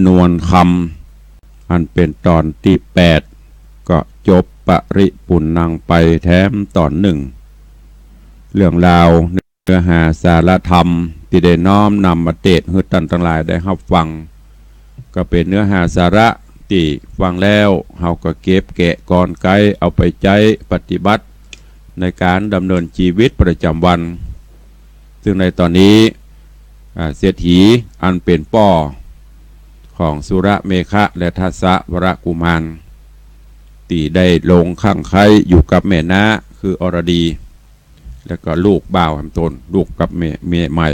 นวลคำ อันเป๋นต๋อนตี้แปด ก็จบปริปุณณังไปแถมต๋อนนึ่ง เรื่องราว เนื้อหาสาระธรรมตี้ได้น้อมนำมาเตสน์หื้อต้านตังหลายได้ฮับฟัง ก็เป๋นเนื้อหาสาระตี้ฟังแล้ว เฮาก็เก็บแกะกลไกเอาไปใจ๊ปฏิบัติในก๋านดำเนินจีวิตประจ๋ำวัน ซึ่งในต๋อนนี้ อ่า เศรษฐีอันเป๋นป้อของสุรเมขะและทัสสวรกุมาร ตี้ได้ลงคลั่งใคล้อยู่กับแม่น้า คืออรดี แล้วก็ลูกบ่าวแหมตน ลูกกับแม่ แม่ใหม่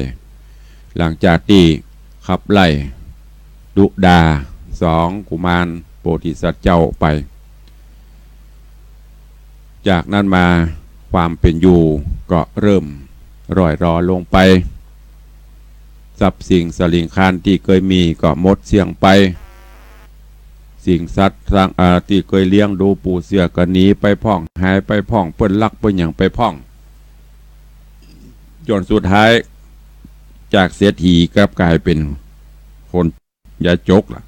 หลังจากตี้ขับไล่ดุดาสองกุมารโพธิสัตว์เจ้าไป จากนั้นมาความเป๋นอยู่ก็เริ่มร่อยหรอลงไป ทรัพย์สิ่งสลิงคารตี้เกยมีก็หมดเสี้ยงไป สิ่งสัตว์สัง อ่า ตี้เกยเลี้ยงดูปูเสือก็หนีไปพ่อง หายไปพ่อง เปิ้นลักเปิ้นหยังไปพ่อง จ๋นสุดท้ายจากเศรษฐีกลับก๋ายเป๋นคน ยาจกล่ะ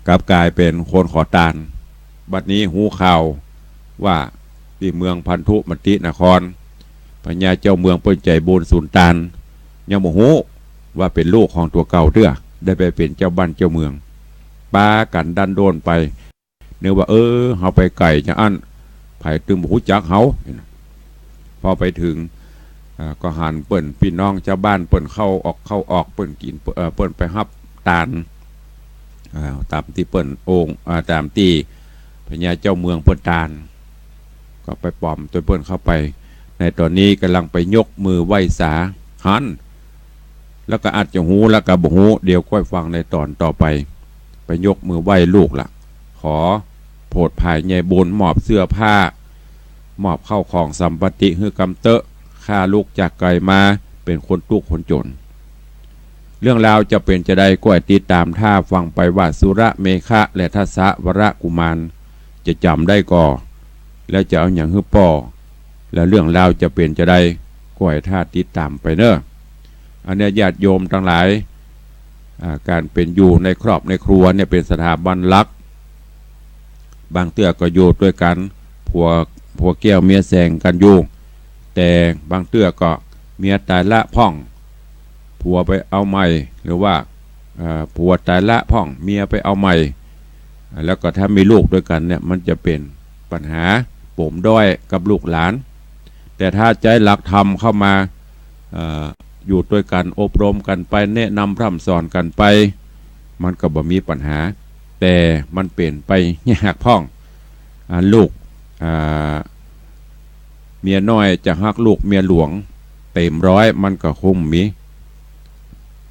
กลับก๋ายเป๋นคนขอตาน บัดนี้ฮู้ข่าวว่าตี้เมืองพันธุมตินคร พญาเจ้าเมืองเปิ้นใจ๋บุญสูญตาน ยังบ่ฮู้ว่าเป๋นลูกของตั๋วเก่าเตื้อ ได้ไปเป๋นเจ้าบ้านเจ้าเมือง ปากั๋นดั้นด้นไป นึกว่า เออ เฮาไปไก๋จาอั้น ใผตึงบ่ฮู้จักเฮา พอไปเถิง อ่า ก็หันเปิ้น ปี้น้องจาวบ้านเปิ้นเข้าออก เข้าออก เปิ้นกิ๋น เอ่อ เปิ้นไปฮับตาน อ่า ต๋ามตี้เปิ้นโอ่ง อ่า ต๋ามตี้พญาเจ้าเมืองเปิ้นตาน ก็ไปป๋อมตวยเปิ้นเข้าไป ในต๋อนนี้ก่ำลังไปยกมือไหว้สา หัน แล้วก็อาจจะฮู้ แล้วก็บ่ฮู้ เดี๋ยวก้อยฟังในต๋อนต่อไป ไปยกมือไหว้ลูกละ ขอโผดผายใยบุญ มอบเสื้อผ้า มอบเข้าของสัมปติหื้อกำเต๊อะ ข้าลุกจากไก๋มาเป๋นคนตุ๊กข์คนจ๋น เรื่องราวจะเป๋นจาใดก้อยติดต๋ามท่าฟังไปว่าสุรเมขะและทัสสะวรกุมารจะจ๋ำได้ก่อ แล้วจะเอาหยังหื้อป้อ แล้วเรื่องราวจะเป๋นจาใดก้อยท่าติดต๋ามไปเน่อ อันเนี้ยญาติโยมตังหลาย อ่า ก๋านเป๋นอยู่ในครอบในครัวเนี่ยเป๋นสถาบันหลัก บางเตื้อก็อยู่ตวยกั๋น ผัว ผัวแก้วเมียแสงกั๋นอยู่ แต่บางเตื้อก็เมียต๋ายละพ่อง ผัวไปเอาใหม่ หรือว่า เอ่อ ผัวต๋ายละพ่อง เมียไปเอาใหม่ แล้วก็ถ้ามีลูกตวยกั๋นเนี่ย มันจะเป๋นปัญหาปมด้อยกับลูกหลาน แต่ถ้าใจ๊หลักธรรมเข้ามา เอ่อ อยู่ตวยกั๋น อบรมกั๋นไป แนะนำพร่ำสอนกั๋นไป มันก็บ่มีปัญหา แต่มันเป๋นไปยากพ่อง อ่า ลูก อ่า เมียน้อยจะฮักลูกเมียหลวงเต๋มร้อย มันก็คงมี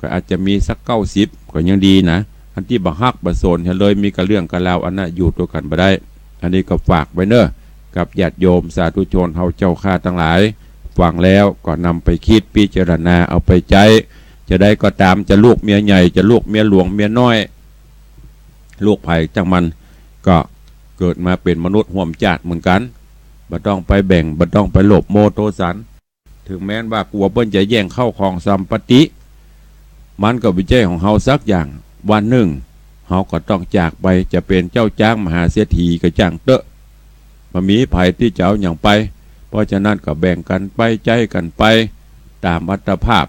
ก็อาจจะมีสักเก้าสิบก็ยังดีนะ อันตี้บ่ฮักบ่สนเหียเลย มีกะเรื่องกะราว อันนั้นอยู่ตวยกั๋นบ่ได้ อันนี้ก็ฝากไว้เน่อ กับญาติโยมสาธุชนเฮาเจ้าข้าตังหลาย ฟังแล้วก็นำไปกึ๊ดพิจารณาเอาไปใจ๊ จาใดก็ต๋าม จะลูกเมียใหญ่ จะลูกเมียหลวงเมียน้อย ลูกใผจ้างมัน ก็เกิดมาเป๋นมนุษย์ฮ่วมจ้าดเหมือนกั๋น บ่ต้องไปแบ่ง บ่ต้องไปโลภโมโทสัน เถิงแม้นว่ากั๋วเปิ้นจะแย่งเข้าของสัมปติ มันก็บ่ใจ้ของเฮาสักอย่าง วันนึ่งเฮาก็ต้องจากไป จะเป๋นเจ้าจ๊างมหาเศรษฐีก็จ้างเต๊อะ บ่มีใผตี้จะเอาหยังไป เพราะฉะนั้นก็แบ่งกั๋นไป ใจ๊กั๋นไป ต๋ามอัตภาพ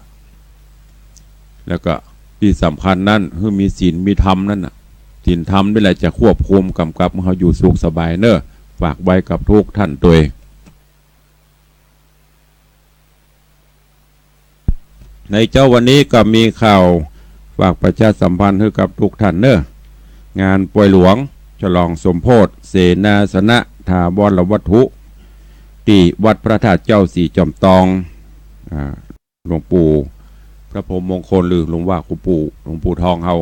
แล้วก็ตี้สำคัญนั้น หื้อมีศีลมีธรรมนั้นน่ะ ศีลธรรมนี่แหละจะควบคุมก๋ำกับเฮาอยู่สุขสบายเน่อ ฝากไว้กับทุกท่านตวย ในเจ๊าวันนี้ก็มีข่าวฝากประชาสัมพันธ์หื้อกับทุกท่านเน่อ งานป่วยหลวงฉลองสมโภชเสนาสนะถาวรวัตถุ ตี้วัดพระธาตุเจ้าสีจอมตอง อ่า หลวงปู่พระพรหมมงคล หรือหลวงว่าหลวงปู่ หลวงปู่ทองเฮา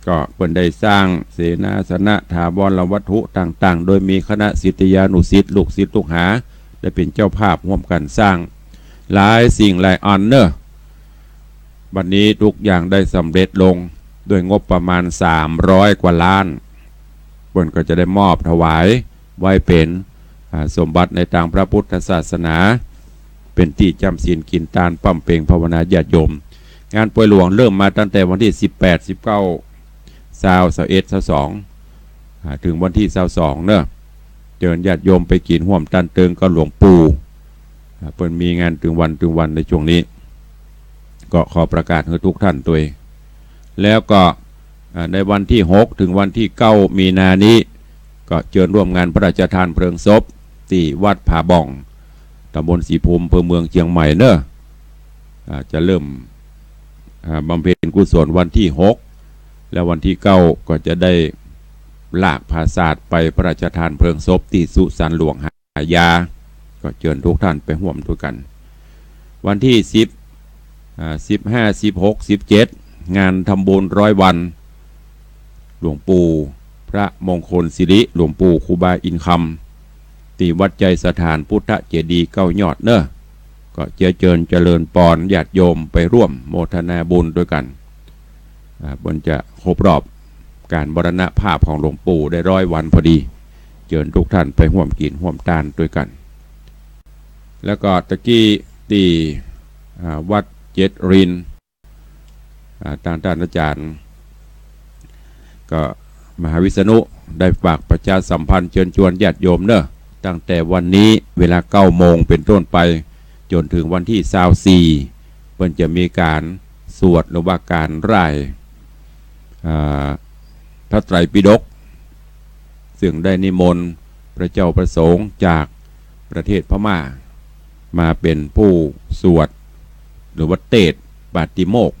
ก็เปิ้นได้สร้างเสนาสนะถาวรวัตถุต่างๆ โดยมีคณะศิษยานุศิษย์ ลูกศิษย์ลูกหา ได้เป๋นเจ้าภาพฮ่วมกั๋นสร้าง หลายสิ่งหลายอันเน่อ บัดนี้ทุกอย่างได้สำเร็จลงด้วยงบประมาณสามร้อยกว่าล้าน เปิ้นก็จะได้มอบถวายไว้เป๋น อ่า สมบัติในตางพระพุทธศาสนา เป๋นตี้จ๋ำศีลกิ๋นตาน ปำเป็งภาวนาญาติโยม งานป่วยหลวงเริ่มมาตั้งแต่วันตี้สิบแปด สิบเก้า ซาว ซาวเอ็ด ซาวสอง อ่า เถิงวันตี้ซาวสองเน่อ เจิญญาติโยมไปกิ๋นฮ่วมตานเติงกับหลวงปู่ อ่า เปิ้นมีงานตึงวันตึงวันในช่วงนี้ ก็ขอประกาศหื้อทุกท่านตวย แล้วก็ อ่า ในวันตี้หกเถิงวันตี้เก้ามีนานี้ ก็เจิญฮ่วมงานพระราชทานเพลิงศพตี้วัดผาบ่อง ต๋ำบลสีภูมิ อำเภอเมืองเจียงใหม่เน่อ อ่า จะเริ่ม อ่า บำเพ็ญกุศลวันตี้หก แล้ววันตี้เก้าก็จะได้ลากผาสาทไปพระราชทานเพลิงศพตี้สุสานหลวงหายา ก็เจิญทุกท่านไปฮ่วมตวยกั๋น วันตี้สิบ อ่า สิบห้า สิบหก สิบเจ็ด งานทำบุญร้อยวัน หลวงปู่พระมงคลสิริ หลวงปู่ครูบาอินทร์คำ ตี้วัดไจสถานพุทธเจดีย์เก้ายอดเน่อ ก็เจียเจิญเจริญปอนญาติโยมไปฮ่วมโมทนาบุญตวยกั๋น อ่า เปิ้นจะครบรอบก๋านมรณภาพของหลวงปู่ได้ร้อยวันพอดี เจิญทุกท่านไปฮ่วมกิ๋นฮ่วมตานตวยกั๋น แล้วก็ตะกี้ตี้ อ่า วัดเจ็ดริน อ่า ตางต้านอาจ๋ารย์ ก็มหาวิษณุได้ฝากประชาสัมพันธ์เจิญจวนญาติโยมเนอะ ตั้งแต่วันนี้เวลาเก้าโมงเป๋นต้นไป จ๋นเถิงวันตี้ซาวสี่ เปิ้นจะมีก๋านสวดหรือว่าก๋านร่าย อ่า พระไตรปิฎก ซึ่งได้นิมนต์พระเจ้าประสงค์จากประเทศพม่า มาเป๋นผู้สวดหรือว่าเตสน์ปาติโมกข์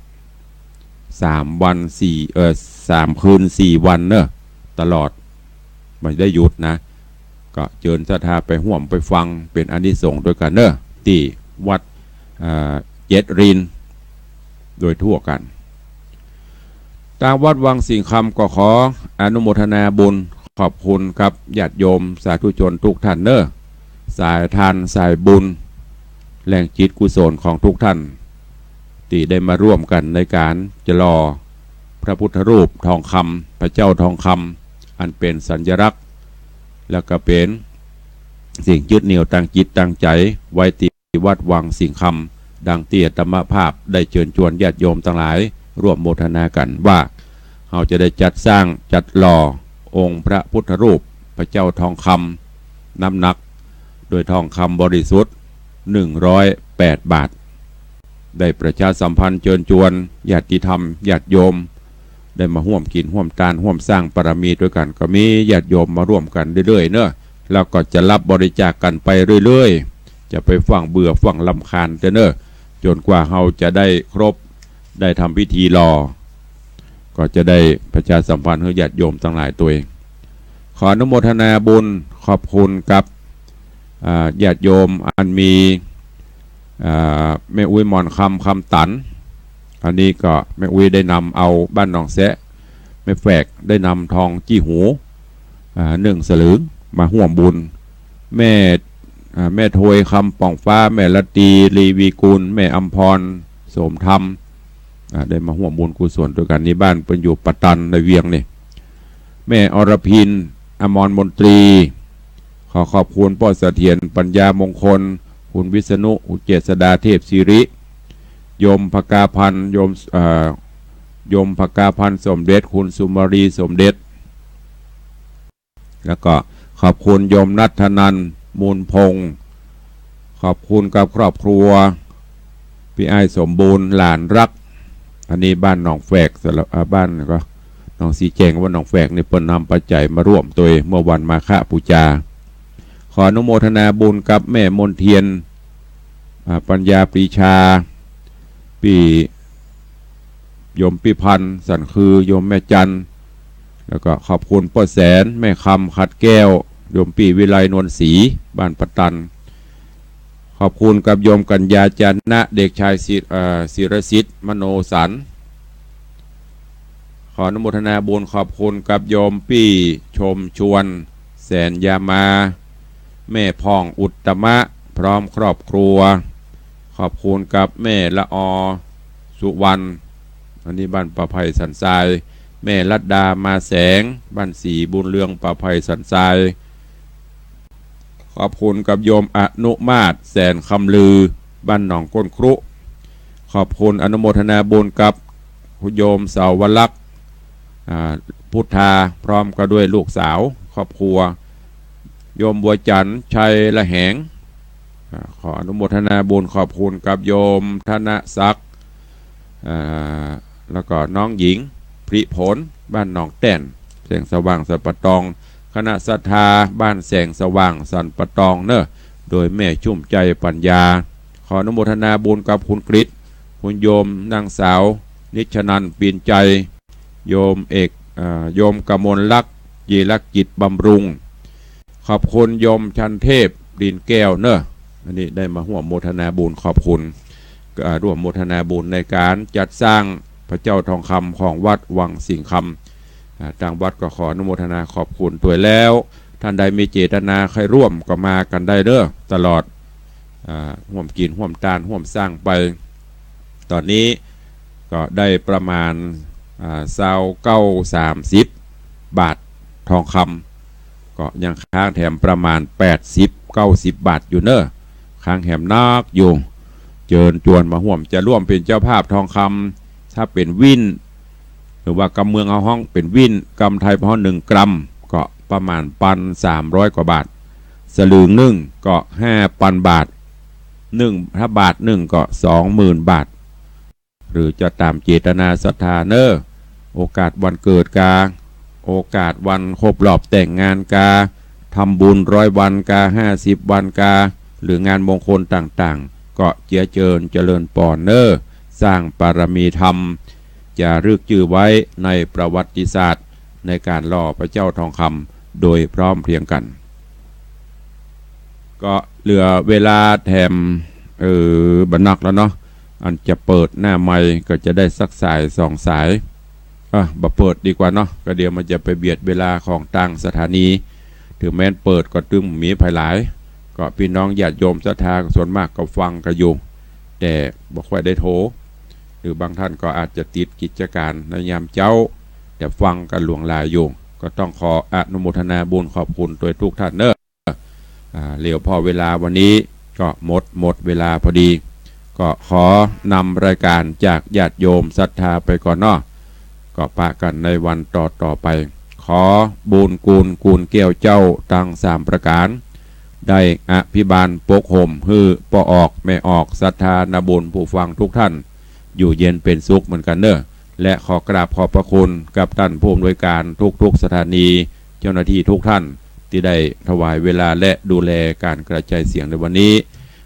สามวันสี่ เอ่อ สามคืนสี่วันเนอะ ตลอด บ่ได้หยุดนะ ก็เจิญศรัทธาไปฮ่วมไปฟังเป๋นอานิสงส์ตวยกั๋นเนอะ ตี้วัด อ่า เจ็ดรินทร์ โดยทั่วกั๋น ตางวัดวังสิงห์คำก็ขออนุโมทนาบุญขอบคุณกับญาติโยมสาธุชนทุกท่านเนอะ สายทานสายบุญ แรงจิตกุศลของทุกท่าน ตี้ได้มาร่วมกั๋นในก๋านจะหล่อพระพุทธรูปทองคำ พระเจ้าทองคำ อันเป๋นสัญลักษณ์ แล้วก็เป๋นสิ่งยึดเหนี่ยวตางจิตตางใจ๋ไว้ตี้วัดวังสิงห์คำ ดังตี้อาตมาภาพได้เจิญจวนญาติโยมตังหลายร่วมโมทนากั๋นว่า เฮาจะได้จัดสร้างจัดหล่อองค์พระพุทธรูปพระเจ้าทองคำ น้ำหนักโดยทองคำบริสุทธิ์ หนึ่งร้อยแปดบาท ได้ประชาสัมพันธ์เจิญจวนญาติธรรมญาติโยม ได้มาฮ่วมกิ๋นฮ่วมตานฮ่วมสร้างปารมีตวยกั๋น ก็มีญาติโยมมาร่วมกั๋นเรื่อยๆ เนอะ แล้วก็จะรับบริจาคกั๋นไปเรื่อยๆ จะไปฟั่งเบื่อฟั่งรำคาญเต๊อะเนอะ จ๋นกว่าเฮาจะได้ครบ ได้ทำพิธีหล่อ ก็จะได้ประชาสัมพันธ์หื้อญาติโยมตังหลายตวย ขออนุโมทนาบุญขอบคุณกับ อ่า ญาติโยมอันมี อ่า แม่อุ๊ยหมอนคำ คำตัน อันนี้ก็แม่อุ๊ยได้นำเอาบ้านหนองแซะ แม่แฝกได้นำทองจี้หู อ่า หนึ่งสลึงมาฮ่วมบุญ แม่ อ่า แม่โทยคำป่องฟ้า แม่ละตีลีวีกูล แม่อำพรโสมธรรม อ่า ได้มาฮ่วมบุญกุศลตวยกั๋น นี่บ้านเปิ้นอยู่ปะตันในเวียงนี่ แม่อรพิน อมรมนตรี ขอขอบคุณป้อเสถียร ปัญญามงคล คุณวิษณุ คุณเจษฎา เทพศิริ โยมผกาภัณฑ์ โยม เอ่อ โยมผกาภัณฑ์สมเด็จ คุณสุมาลีสมเด็จ แล้วก็ขอบคุณโยมณัฐนันท์ มูลพงษ์ ขอบคุณกับครอบครัว ปี้อ้ายสมบูรณ์ หลานรัก อันนี้บ้านหนองแฝก สระ อ่า บ้านก็หนองสีแจง บ้านหนองแฝกนี่เปิ้นนำปัจจัยมาร่วมตวยเมื่อวันมาฆบูชา ขออนุโมทนาบุญกับแม่มนเทียน อ่า ปัญญาปรีชา ปี้ โยมปี้พันธ์ สันคือ โยมแม่จันทร์ แล้วก็ขอบคุณป้อแสน แม่คำ ขัดแก้ว โยมปี้วิไล นวลศรี บ้านปะตัน ขอบคุณกับโยมกัญญา จานะ เด็กชายศิ เอ่อ ศิรสิทธิ์ มโนสัน ขออนุโมทนาบุญขอบคุณกับโยมปี้ชมชวน แสนยามา แม่พ่องอุตตมะ พร้อมครอบครัว ขอบคุณกับแม่ละออ สุวรรณ อันนี้บ้านป่าไผ่สันทราย แม่รัตดา มาแสง บ้านศรีบุญเรือง ป่าไผ่สันทราย ขอบคุณกับโยมอนุมาตร แสนคำลือ บ้านหนองก้นครุ ขอบคุณอนุโมทนาบุญกับโยมสาวลักษณ์ อ่า พุทธา พร้อมก็ด้วยลูกสาว ครอบครัว โยมบัวจันทร์ ชัยละแหง อ่า ขออนุโมทนาบุญขอบคุณกับโยมธนศักดิ์ อ่า แล้วก็น้องหญิง พริผล บ้านหนองแต้น แสงสว่างสันป่าตอง คณะศรัทธาบ้านแสงสว่างสันป่าตองเนอะ โดยแม่ชุ่มใจปัญญา ขออนุโมทนาบุญกับคุณกฤษ คุณโยมนางสาวนิชนันท์ ปีนใจ โยมเอก เอ่อ โยมกมลลักษณ์ ยีรกิจบำรุง ขอบคุณโยมชันเทพ ดินแก้วเนอะ อันนี้ได้มาฮ่วมโมทนาบุญขอบคุณ เอ่อ ร่วมโมทนาบุญในก๋านจัดสร้างพระเจ้าทองคำของวัดวังสิงห์คำ อ่า ตางวัดก็ขออนุโมทนาขอบคุณตวยแล้ว ท่านใดมีเจตนาใค่ร่วมก็มากั๋นได้เด้อ ตลอด อ่า ฮ่วมกิ๋นฮ่วมตานฮ่วมสร้างไป ต๋อนนี้ก็ได้ประมาณ อ่า ซาวเก้า สามสิบ บาททองคำ ก็ยังค้างแถมประมาณ แปดสิบ เก้าสิบ บาทอยู่เนอะ ค้างแถมนักอยู่ เจิญจวนมาฮ่วม จะร่วมเป๋นเจ้าภาพทองคำ ถ้าเป๋นวิ่น หรือว่ากำเมืองเฮาฮ้องเป๋นวิ้น กำไทยฮ้องหนึ่งกรัม ก็ประมาณปันสามร้อยกว่าบาท สลึงนึ่งก็ห้าปันบาท นึ่ง ถ้าบาทนึ่งก็สองหมื่นบาท หรือจะต๋ามเจตนาศรัทธาเน่อ โอกาสวันเกิดกา โอกาสวันครบรอบแต่งงานกา ทำบุญร้อยวันกา ห้าสิบวันกา หรืองานมงคลต่างๆ ก็เจียเจิญเจริญปอนเน่อ สร้างปารมีธรรม จะรึกจื้อไว้ในประวัติศาสตร์ ในก๋านหล่อพระเจ้าทองคำโดยพร้อมเพรียงกั๋น ก็เหลือเวลาแถม เออ บ่นักแล้วเนาะ อันจะเปิดหน้าไมค์ก็จะได้สักสายสองสาย อ่ะ บ่เปิดดีกว่าเนาะ ก็เดี๋ยวมันจะไปเบียดเวลาของตางสถานี ถึงแม้นเปิดก็ตึงมีภัยหลาย ก็ปี้น้องญาติโยมศรัทธาส่วนมากก็ฟังกั๋นอยู่ แต่บ่ค่อยได้โทร หรือบางท่านก็อาจจะติดกิจก๋านในยามเจ๊า แต่ฟังกั๋นหลวงหลายอยู่ ก็ต้องขออนุโมทนาบุญขอบคุณโดยทุกท่านเน่อ อ่า เหลือพอเวลาวันนี้ก็หมด หมดเวลาพอดี ก็ขอนำรายก๋านจากญาติโยมศรัทธาไปก่อนเนาะ ก็ปะกั๋นในวันต่อๆ ไป ขอบุญกู๋นกู๋นแก้วเจ้าตังสามประก๋าน ได้อภิบาลปกห่มหื้อป้อออกแม่ออกศรัทธานาบุญผู้ฟังทุกท่าน อยู่เย็นเป๋นสุขเหมือนกั๋นเน่อ และขอกราบขอบพระคุณกับต้านผู้อำนวยก๋านทุกๆ สถานี เจ้าหน้าตี้ทุกท่านตี้ได้ถวายเวลาและดูแลก๋านกระจายเสียงในวันนี้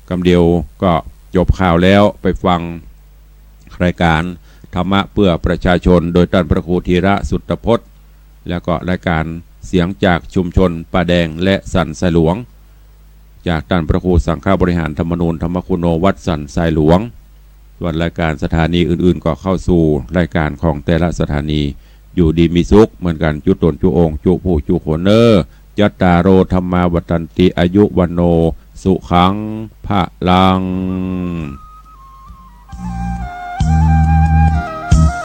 กำเดียวก็จบข่าวแล้ว ไปฟังรายก๋านธรรมะเพื่อประชาชน โดยต้านพระครูธีระสุตตพจน์ แล้วก็รายก๋านเสียงจากชุมชนป่าแดงและสันทรายหลวง จากต้านพระครูสังฆบริหารธรรมนูญธรรมคุโน วัดสันทรายหลวง ส่วนรายก๋านสถานีอื่นๆ ก็เข้าสู่รายก๋านของแต่ละสถานี อยู่ดีมีสุขเหมือนกั๋น จุ๊ต๋นจุ๊องค์ จุ๊ผู้จุ๊คนเน่อ จัตตาโร ธัมมา วัฑฒันติ อายุ วัณโณ สุขัง พลัง